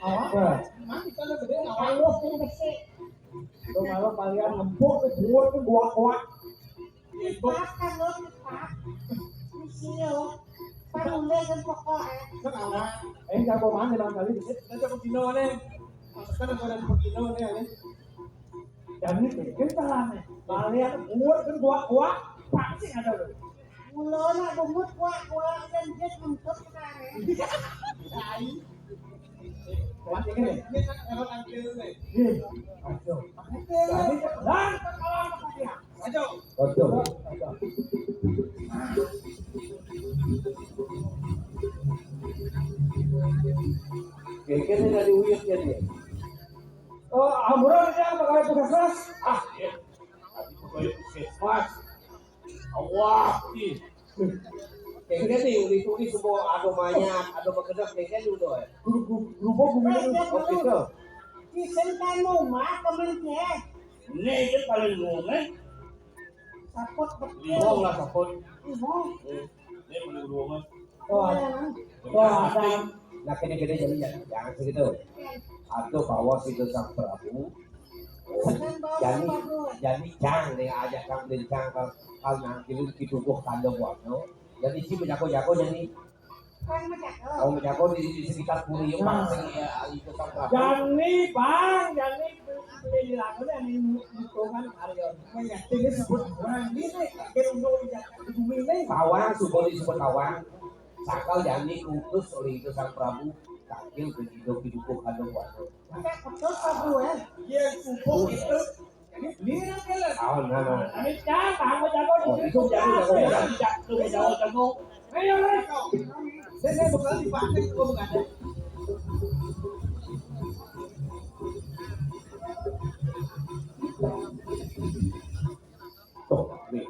Apa? Emang kita udah gede, ngapain? Taluh pun bersih. Tuh, kalau kalian ngempuk tuh, buat tuh, gua kuat. Cepat kan lo, cepat. Misi lo. Parule kan pokoknya. Sekarang, eh, jago mana, Bang, kali? Kita jago Cina nih. Kan aku ada jago Cina nih, ya. Dan ini bikin caranya. Kalian buat kan, gua kuat. Pasti ada lo. Mulanya bungut kuat, kuat, dan dia untuk sekarang. Tai. Mati kan ya? Ini kan kalau tampil nih. Iya. Aduh. Jadi, dan kalau apa dia? Aduh. Aduh. Kayaknya dari uyut ya dia. Oh, amburan dia pakai puskesmas. Ah, iya. Tapi pokoknya puskesmas. Awah, ih. Kayaknya nih, udah itu nih semua ada mayat, ada bekedek, kayaknya nih udah. Guru, guru, guru, guru, guru. Oh, gitu. Isen kan mau mah, temen dia. Ini itu paling ngomong. Saput betul. Ngomong lah, saput. Ngomong. Eh, ini paling ngomong. Oh, oh, ada. Nah, gede-gede jadi jangan, jangan segitu. Atau bawa si Sang Prabu. Jadi, jadi cang nih, ajak cang beli cang kalau, kalau nangkilin di tubuh kandang buahnya. Jadi si menjago-jago jadi. Kan menjago. Oh, menjago di, di sekitar puri ya, Pak. Nah. Sing ya, itu Sang Prabu. Jani, Bang, Jani beli di lagu nih, ini hitungan karya. Ini sebut orang ini, akhir untuk di bumi ini. Tawang, suka disebut tawang. Sakal Jani kutus oleh itu Sang Prabu, takil begitu di tubuh kandang buahnya. Pakai putus apa gue? Iya, empuk itu. Ini bener, bener. Oh, nah, nah. Ini kan, kamu jago di situ, jago, jago, jago, jago, jago, jago. Ayo, ayo. Saya, saya bakal dipakai, gua bukan. Tuh, nih.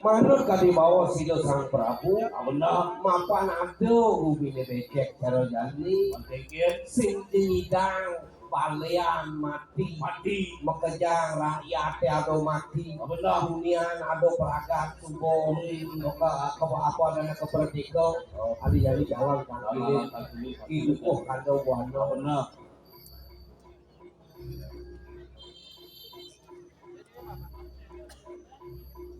Manut kadi bawa sida Sang Prabu, bener. Mapan ada rubine becek cara jani. Penting, Gin. Sing nyidang balian mati. Mati. Makejang rakyate ada mati. Bener. Hunian ada pragat suba. Hmm. Maka apa, apa dana kepertika. Oh. Ada jani jalan kaki. Jalan kaki. Hidup, oh, ada buana. Bener.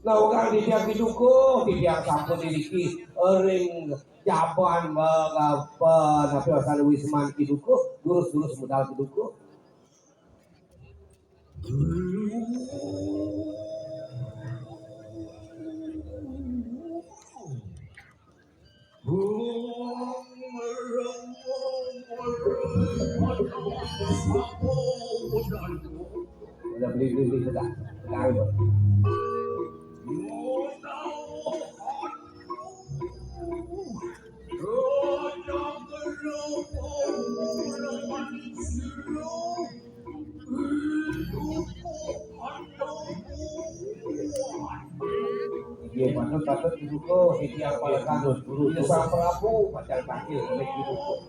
Nah, ugang titiang Kidukuh, titiang sampun niriki ring jaban, ba-, ba-, napi wastan Wisman Kidukuh, durus-durus medal Kidukuh. Udah beli, beli, beli, sudah. Tahu. Dukuh titiang parekan Ida Sang Prabu pacang tangkil oleh Ki Dukuh.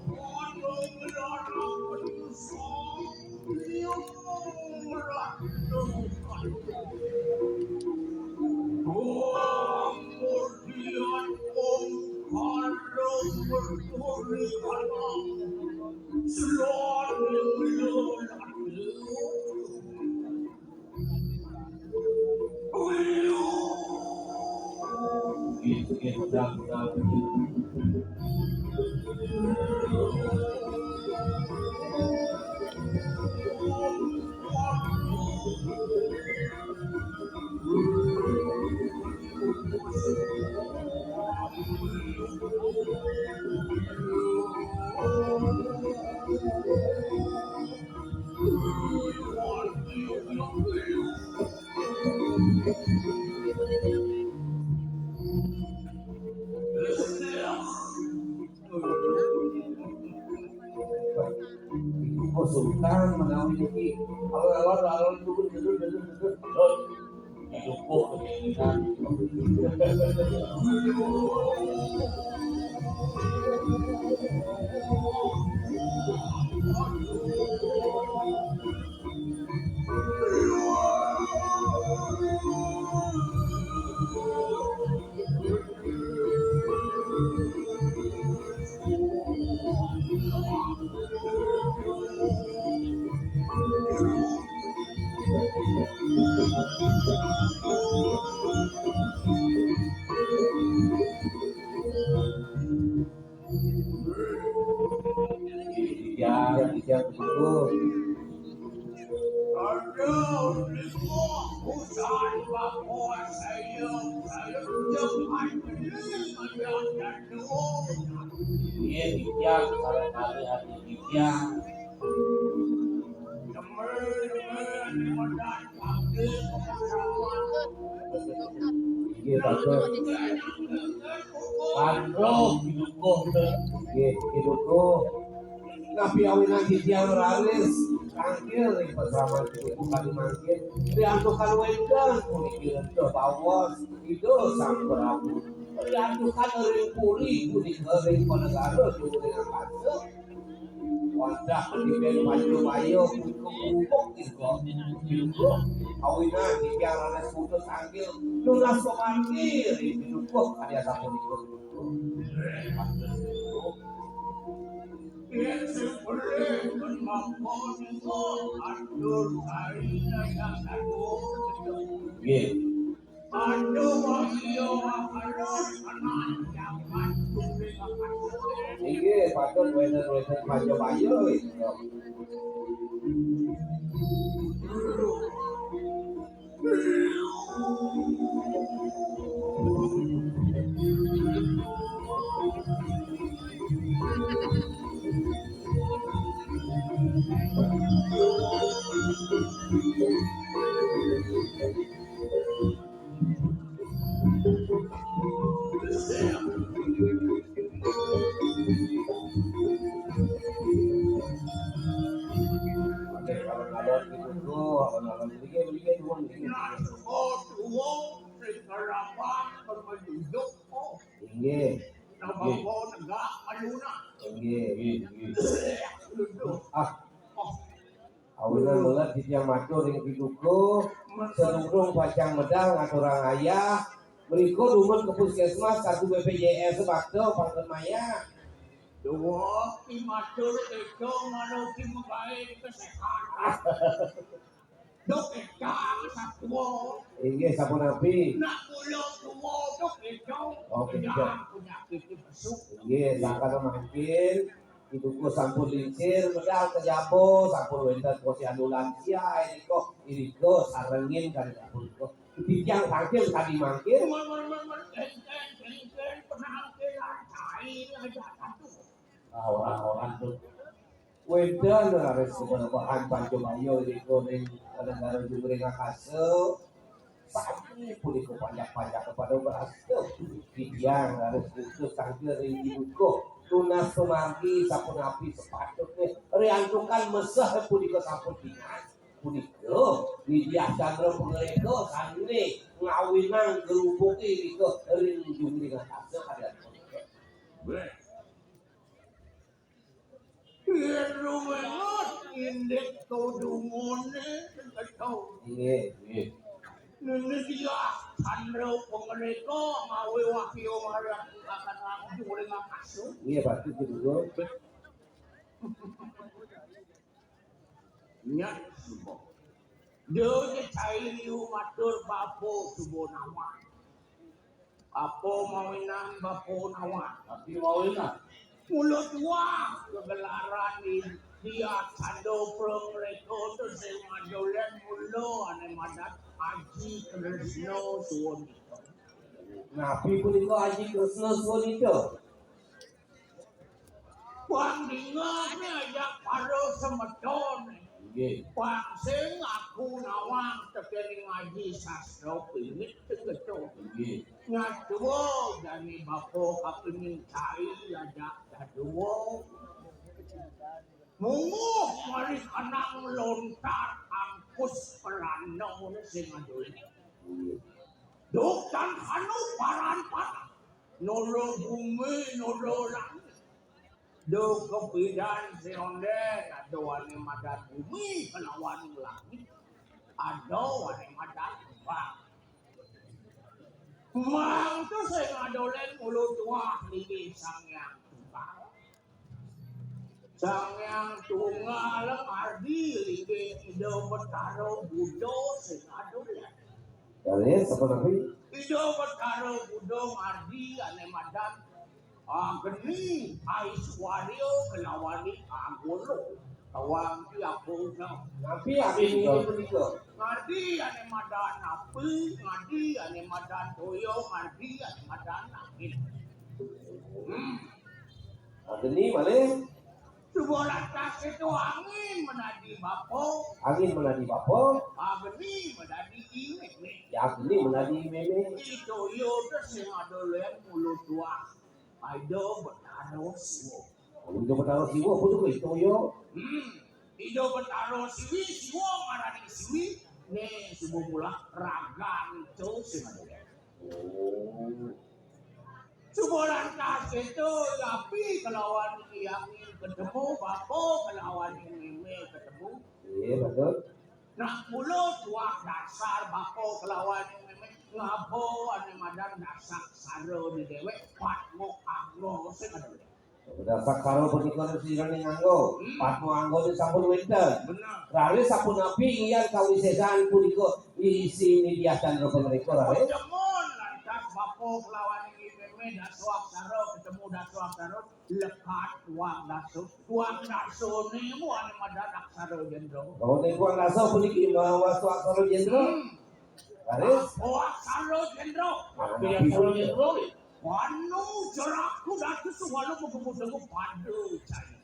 Iku Sultan menawi niki. Alon-alon, alon, turun, turun, turun, turun. Terus, didukung. Iya, iya, betul. Iya, iya, kalau kali hati iya. Nggih, bagus. Aduh, didukung. Nggih, didukung. Napi awinan titiang raris tangkil ring pasaman didukung kadi mangkin. Riantukan wénten puniki lentuh baos Ida Sang Prabu. Riantukan ring puri punika ring panegara during angkasa. Wantah pendidikan Panjabaya punika gubuk tirga. Tirga. Awinan titiang raris putus tangkil nunas pamargi ring pinukuh kadi asapunika. Nggih. Inggih, patut wénten-wénten Panjabaya, nggih. Inggih. Inggih. Inggih, inggih. Ah. Awinan melet titiang matur ring Ki Dukuh, sadurung pacang medal ngaturang ayah, mrika dumun ka puskesmas, katu B P J S bakta pangken maya. Duh, Ki matur eda manugi menggawe kesehatan. Duh, eda satua. Inggih, sapunapi? Nak kula tua, duh, eda. Oh, eda. Penyakit, penyakit besuk. Inggih, sakana mangkin. Ki Dukuh sampun lingsir, medal ka jaba, sampun wénten posyandu lansia, irika, irika sarengin kadi sapunika. Titiang tangkil kadi mangkin. Mun, mun, mun, mun, énten, énten, penampilan kain aja satu. Ah, orang-orang tuh. Wénten raris kaberebahan Panjabaya irika ring negara jumring akasa. Sami punika panjak-panjak kepada berhasil. Titiang raris putus tangkil ring Ki Dukuh. Tunas pamargi sapunapi sepatutnya. Riantukan meseh punika sampun tingas. Punika, Widya Chandra Pangreka sané ngawinang grubuké nika ring jumling angkasa kaliyan punika. Yén rumenget indik tudungané, Inggih, inggih. Nini dia Chandra Pangreka ngawé wahyu marang kakang jumling angkasa. Inggih, pasti kedua. Nyat suba. Duh, cai liu matur bapa suba nawang. Bapa mawinan, bapa nawang. Tapi mawinan. Mula tuah kegelaran di dia Chandra Pangreka tu sing madolan mula ané madan Aji Kresna Suwanita. Napi punika Aji Kresna Suwanita? Pang dingehné ajak para semeton. Nggih. Pang sing aku nawang tekén ngaji sastra pingit tegeto. Nggih. Nyatua jani bapa kapining cai ajak dadua. Mungguh mari kanang lontar angkus peranda sing adul. Nggih. Duh tan kanu paran-paran. Nolo bumi, nolo langit. Duh, kapidan sing ondén, aduh ané madan bumi kelawan langit. Aduh ané madan kembang. Kembang tu sing adolén mula tuah linggih Sang Hyang Tunggal. Sang Hyang Tunggal ngardi linggih Ida Betara Buddha sing adolén. Leres, sapunapi? Ida Betara Buddha ngardi ané madan, ah, geni Aiswarya kelawaning Anggara. Tawang ti apa usah. Napi arti Ida punika? Ngardi ané madan api, ngardi ané madan toya, ngardi ané madan angin. Hmm. Ah, geni malih. Suba lantas itu angin menadi bapa. Angin menadi bapa. Ah, geni menadi iwé. Ya, geni menadi mémé. Ida toya tu sing adolén mula tuah. Ida Betara Siwa. Oh, Ida Betara Siwa, apa tu Ida toya? Hmm. Ida Betara Siwi, Siwa ngarani Siwi. Né suba mula ragan tu sing adolén. Oh. Suba lantas kéto, api kelawan angin ketemu, bapa kelawan mémé ketemu. Iya, betul. Nak mula tuah dasar bapa kelawan mémé ngaba ané madan dasar sara di déwék, Padma Angga sing ada. Dasar sara punika sira ning angga. Hmm. Padma Angga sampun wénten. Bener. Raris sapunapi inggihan kawisésan punika isi Widya Chandra Pangreka, raris? Ketemu lantas bapa kelawan mémé dasa aksara, ketemu dasa aksara, lekad tuang dasa. Tuang dasané mu ané madan aksara jendra. Oh, ning tuang dasa puniki mawastu aksara jendra. Hmm. Raris? Bapa aksara jendra. Napi aksara jendra? Wanu jeraku datu suwala mengkemu-temu pada cai.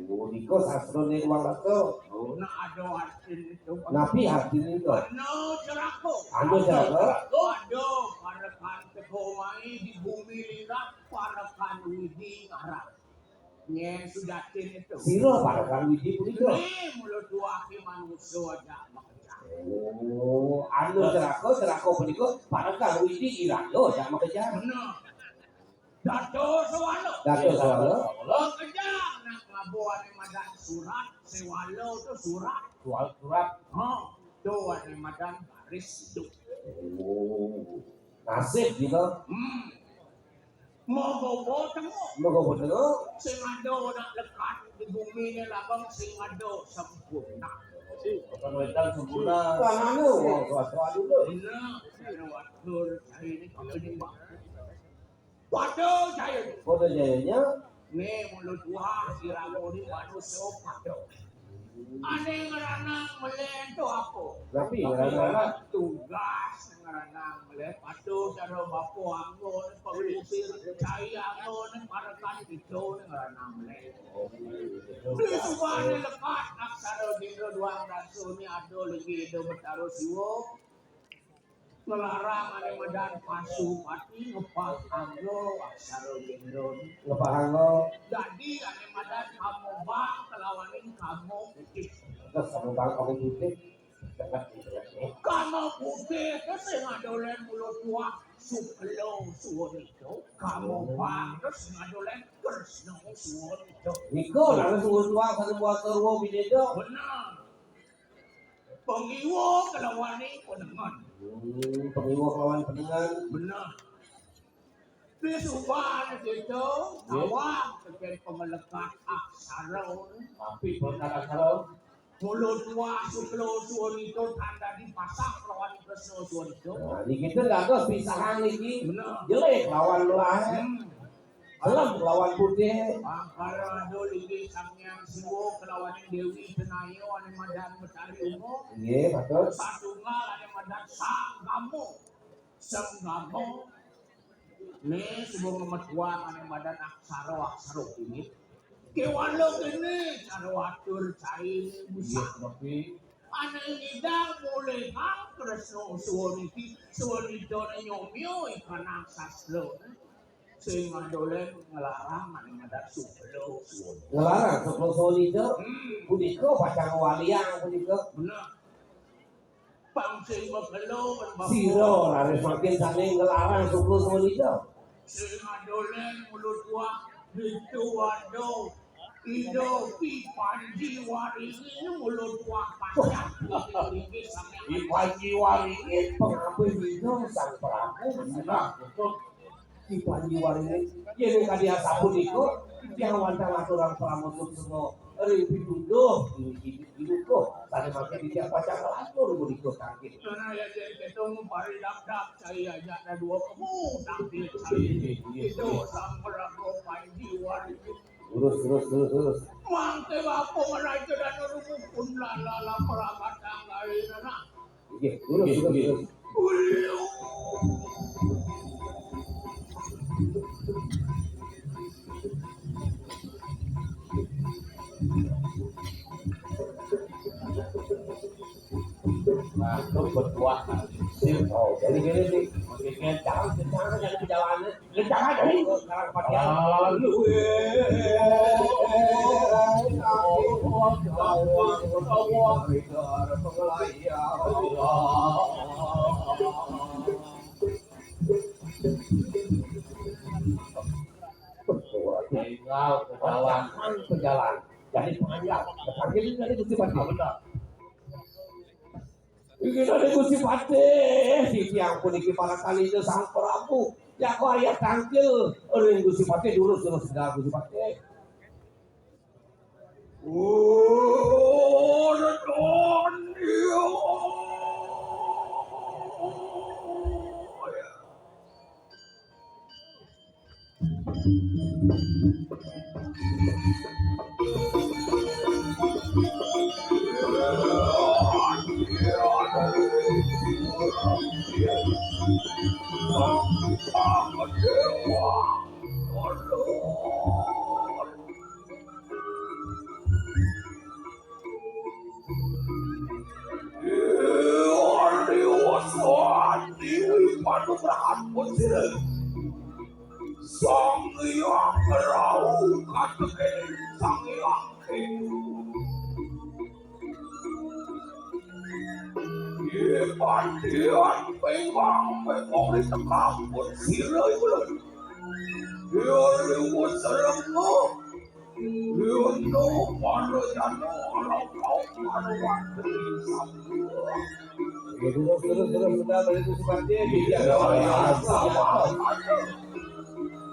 Oh, nika sastrané tuang dasa. Oh, nak ada artiné to. Napi artiné to? Anu jeraka. Anu jeraka? Ada parekan teka mai di bumi lirang, parekan Widi ngarang. Nyén sujatiné to. Sira parekan Widi punika? Né mula tuah ké manusa ajak makejang. Oh, anu jeraka, jeraka punika parekan Widi Iranga ajak makejang. Bener. Dato Sewala. Dato Sewala. Makejang nak ngaba ané madan surat, Sewala tu surat. Surat, surat. Ha, tu ané madan baris hidup. Oh. Nasib gitu. Hmm. Moga-moga tengok. Moga-moga tengok. Sing ada nak lekat di bumi ni labang sing ada sempurna. Bukan wetan sempurna. Bukan anu, wong tua-tua dulu. Benar. Kira watur saya ni kalau di bawah. Waduh, saya ni. Waduh, saya nya. Ni mulut tua, kira ni manusia pada. Ané ngranang melén to apa? Napi ngranang? Tugas ngranang melén patuh cara bapa anggon, penglingsir, cai anggon, parekan kita ngranang melén. Di subané lekat aksara jendra duang dasa ni ada lagi ada Betara Siwa. Ngelarang ané madan Pasupati ngepah angga aksara jendra. Ngepah angga. Dadi ané madan Kama Bang kelawaning Kama Putih. Terus kamu bang, kamu putih. Kama putih, terus sing ngadolén mulo tuah, sukelo suwun ida. Kama bang, terus sing ngadolén Kresna suwun ida. Niku, lalu suwun tuah, satu buah terwo bineda. Bener. Pengiwa kelawané penengen. Hmm, pengiwa kelawan penengen. Bener. Di suban kita, nggih, awak tegén pemelekat aksara. Tapi pemelekat aksara. Mulo tuah sukelo suwun ida tan dadi pasah kelawan Kresna suwun ida. Nah, niki ten dados pisahan niki. Bener. Jelek lawan luar. Hmm. Gelem lawan putih. Mangkara ada linggih Sang Hyang Siwa kelawan Déwi Tenaya ané madan Betari Uma. Nggih, betul. Satunggal ané madan Sanggama. Sanggama. Né suba ngemetuang ané madan aksara-aksara inggih. Kéwala kéné cara atur cai busah. Nggih, tapi ané ngidang mulihang Kresna suwun iki, suwun ida nyomya ikanang sastra. Sing ngadolén nglarang ané madan sukelo suwun. Nglarang sukelo suwun ida? Hmm. Punika pacang waliang punika. Bener. Pang sing makelo men bapa. Sira raris mangkin sané nglarang sukelo suwun ida. Sing ngadolén mulo tuah, ditu ada Ida Ki Panji Waringin mulo tuah pacang. Inggih, Sang Hyang. Ki Panji Waringin pengambil ida Sang Prabu. Bener, betul. Ki Panji Waringin, yén kadi asapunika, titiang wantah ngaturang parama suksma ring pituduh inggih, inggih, sané mangkin titiang pacang nglantur punika kanggé. Nah, ya, jadi kita ngumpari dap-dap, cai aja ada dua kemu, tapi cai. Inggih, inggih, itu inggih. Sang Prabu Panji Waringin. Lurus, lurus, lurus, lurus. Mangké bapa menawi dana rumukun lala, lala, perabot tanggalina. Nggih, lurus, nggih, lurus, nggih, lurus. Nah, itu berbuah. Sip. Oh, jadi gini nih. Maksudnya jangan, jangan, jangan jalannya. Lha jangan tadi. Sekarang pakai. Ah, lu, eh, eh, eh, eh, eh, tinggal ke jalan. Pejalan, pejalan. Jadi panjang. Panjang ini dari Gusti Panji. Benar. Inggih Gusti Patih, titiang puniki para kalina Sang Prabu. Jaga ayah tangkil, ring Gusti Patih, durus, durus, durus, Gusti Patih. Oh, Redon, iya. Dewa, Dewa, Dewi panugrahan pun sira. Sang Hyang Rau katekening Sang Hyang Ketu. Ye pandian pengwang pengwang di tengah pun sira ulun. Ye liwat seremuk. Yono para jana alam kau para waktu. Terus, terus, terus, sudah, balik ke Supanti. Iya, iya, sama.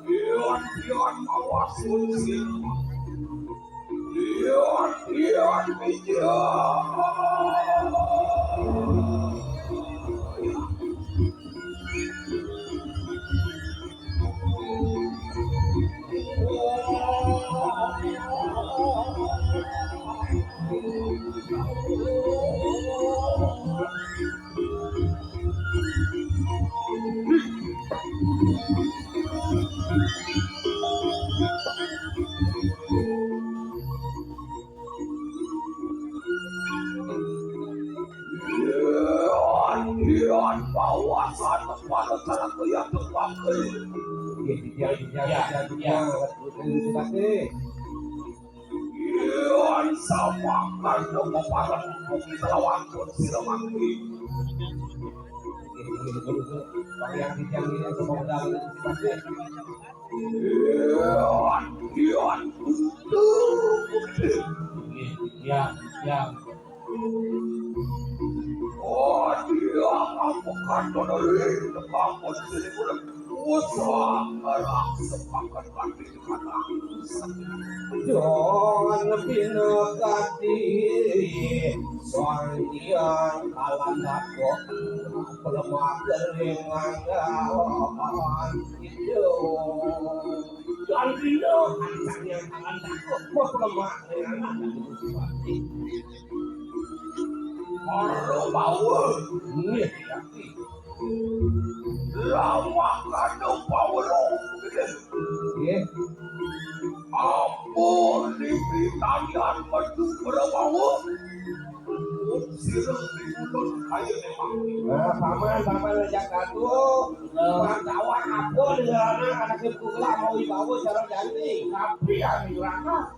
Ion, ion, mawas kunci. Ion, ion, ion. Ion, ion, bawasan para sanak liya tembakul. Iya, iya, iya, iya, iya, iya. Terima kasih. Wan samakan dong paparan bukit lawan pun sira mati. Bang yang dijang ini semua udah mati. Iya, iya, betul. Iya, iya. Oh, dia apa kata dari tempat sini pun. Usah ngarang sepakat mati. Jon bina kati Sang Hyang Kalandako pelemah kering anggawan itu. Jon bina kati Sang Hyang Kalandako mau pelemah kering anggawan. Para bawa. Nggih, Yati. Lawak kandung pawero. Nggih. Apa lipi talian metu para bawa? Sira diutus kaya memang. Nah, paman, paman ngajak datu. Nah. Pangkawan apa dengan anak-anak itu kelak mau dibawa cara janji? Tapi yang dirangkap.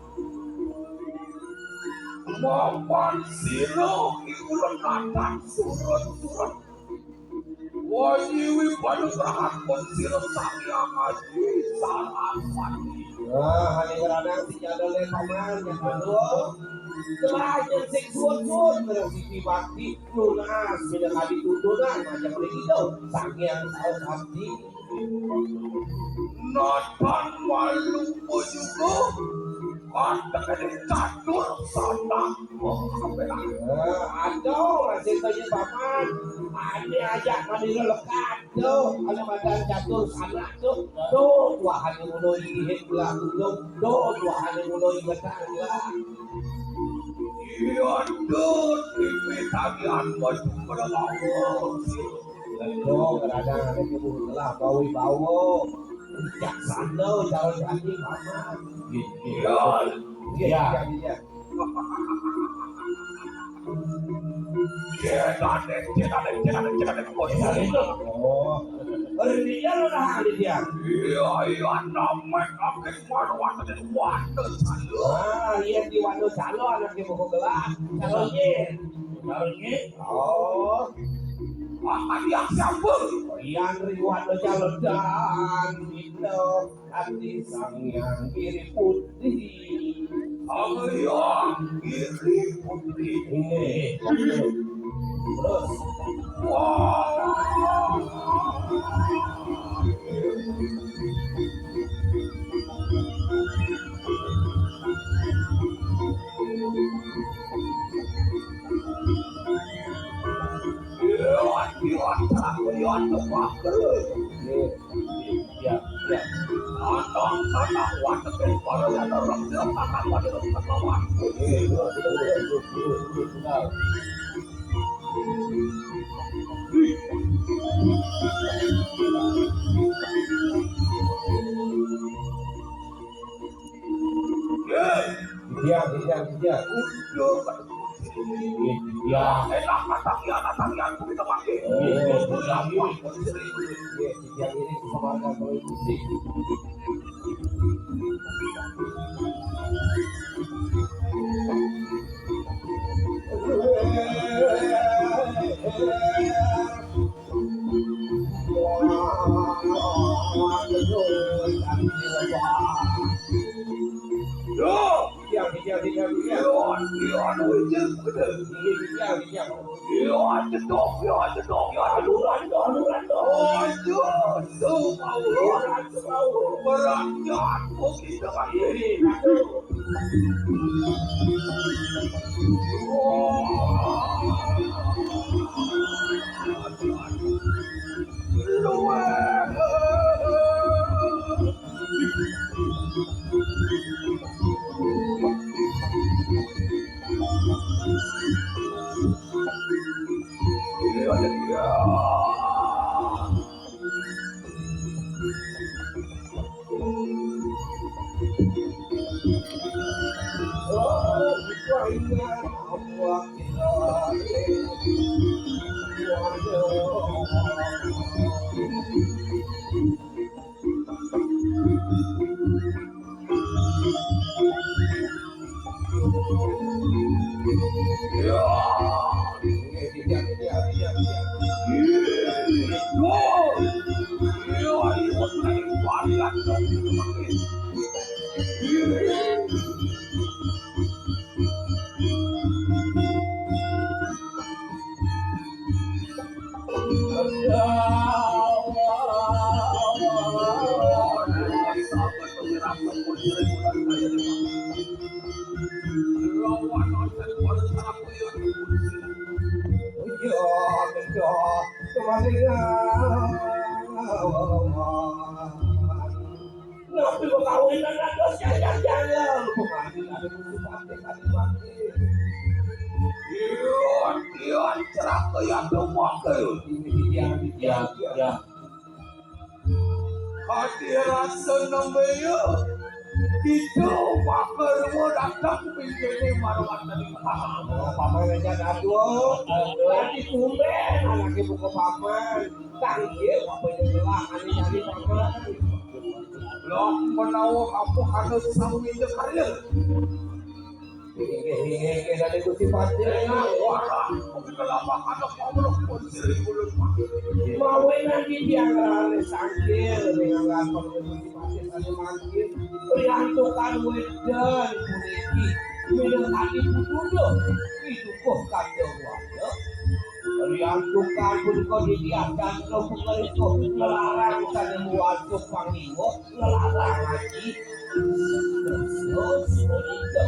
Mapan sira iku lenatan surut-surut. Wanyiwi panugrahan pun sira Sang Hyang Aji Saraswati. Wah, ane ngeranang si jadone paman, yang kedua. Telah yang sing suwun-suwun, ngerang siti bakti, lunas, bina kali tuntunan, macam begitu. Sang Hyang Saraswati. Nonton malu juga. Ada kena catur sana. Eh, aduh, masih tanya paman. Ini aja manila lekat. Tuh, ada badan catur sana tuh. Tuh, tuahan yang mulai dihit lah, tuh. Tuh, tuahan yang mulai ngetang lah. Iya, tuh, tipe tagihan baju pada bangun. Aduh, kadang ada tubuh telah bawi bawa. Bijaksana calon haji mama. Iya. Iya, iya, iya. Cedanik, cedanik, cedanik, cedanik, cedanik. Oh. Ada dia lo dah, ada dia. Iya, iya, namanya kakek Marwan, ada Wanda Salo. Ah, iya, di Wanda Salo, anaknya buku gelas. Salo, iya. Salo, iya. Oh. Wah, tadi yang siapa? Yang riwayat jalodan, gitu. Hati sang yang iri putih. Sang yang iri putih. Ini. Terus. Wah. Iya, iya, iya, iya, iya. Iya, iya. Tanah, tanah, watekin para yang orang bilang tanah, watekin tanah, watekin. Iya, iya, iya, iya, iya, benar. Iya. Iya, iya, iya. Udah, Pak. Iya, iya. Enak, Pak, tapi anak, tapi aku kita pakai. Iya, iya, iya. Udah, Pak. Iya, iya, ini keluarga kalau itu sih. Yo, iya, iya, iya, iya. Yo, iya, anu, iya, bener. Iya, iya, iya. Yo, cedok, yo, cedok, yo, aduh, aduh, aduh, aduh. Oh, yo, so, mau, so, mau. Beratnya, aku kita pakai. Aduh. Nabi kawin anak dosa yang jalan. Iya, iya, cerah tuh ya, tuh, wakil. Iya, iya, iya. Hati rasa nembe ya. Itu wakil mau datang pinggirnya marwatan. Oh, paman aja aduh. Tadi tumben anaknya buka paman. Tadi dia apa yang telah, aneh tadi paman. Lah, menawa apa hana sami karya. Inggih, inggih, inggih, Raden Gusti Patih. Wah, mungkin kelapa hana pamuluk pun sering ulun. Mawe nanti tiang rane sangkil dengan lapang Raden Gusti Patih sane mangkin. Priantukan wedan puniki. Minangkani putuda. Idukuh kandha wanda. Priantukan punika titiah dan pangreka ngelarang sane muwatu pangliwa. Ngelarang aji. Kresna Suwalida.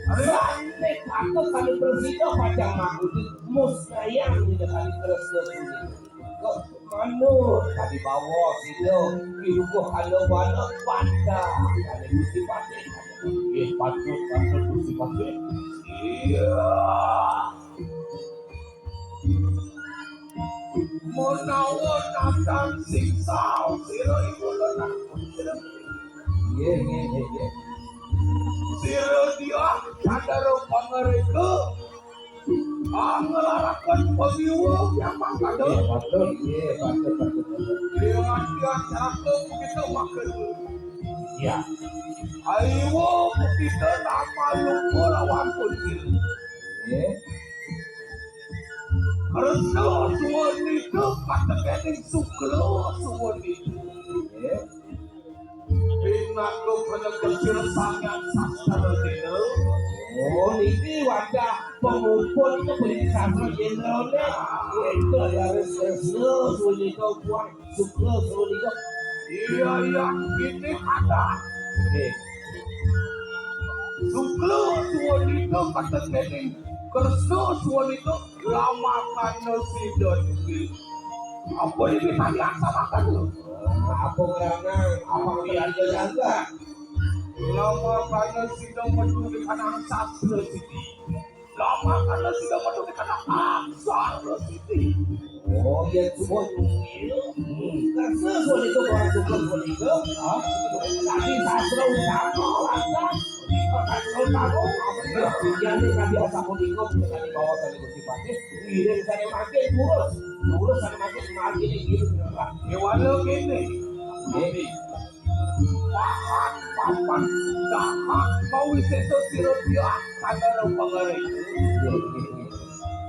Sane patut kami presida pacang mangudi musnayang dina kali Kresna Suwalida. Kok manut kami bawa sida idukuh kala bana pandah kali Gusti Patih. Nggih, patut, patut, Gusti Patih. Iya. Menawa datang sing saos sira iku lenang. Nggih, nggih, nggih, nggih. Sira dia sadaro pangreka, ah, ngelaraken pangliwa yang mangkada. Nggih, patut, nggih, patut, patut, patut. Dia dia satu kita wakil. Iya. Aiwa kita nama lupa lawan kunci. Nggih. Kresna Suwalida katekening Sukla Suwalida. Nggih. Pinaka penegel sira sangyan sastra dina. Oh, niki wadah pemuput itu beli sastra jenderalnya. Itu ya Kresna Suwalida buang Sukla Suwalida. Iya, iya, ini ada. Nggih. Sukla Suwalida katekening Kresna Suwalida lamakana sida nggih. Apa ini tadi aksamakan lho? Apa ngerana? Apa biasa jangka? Lamakana sida metu di kanang sastra sini. Lamakana sida metu di kanang aksara sini. Oh, iya, semua. Hmm. Kan sesuai itu, orang suka sesuai itu. Hah? Tadi sastra utama, lantas. Sastra utama, apa ya? Iya, ini kan biasa mau ikut, kita di bawah tadi Gusti Patih. Iya, saya makin lurus. Lurus, saya makin, makin ini. Ya, walau gini. Ini. Papan, papan, dahak, mau iseso sira dia, sadar pangare.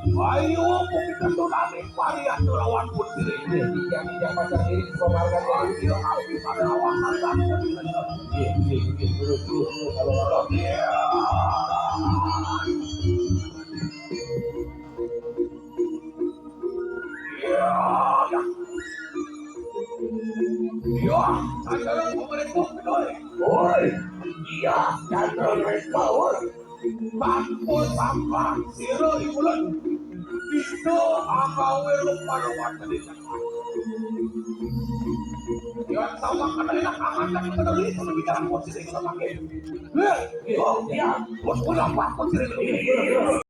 Ayo, mungkin keturunan varian lawan pun sini. Iya, iya, iya, pada diri, pemarga. Ayo, kau bisa lawan harga pun sini. Iya, iya, iya, terus, terus, terus, kalau orang. Iya. Iya, iya. Iya, saya mau mereka betul. Oi, iya, saya mereka, oi. Tanpa sampah, sira ibulan. Bisa agawe lupa lewat tadi. Jangan sama kena enak amat, tapi kena duit, sama bicara posisi kita pakai. Eh, oh, iya. Bos, bos, apa posisi?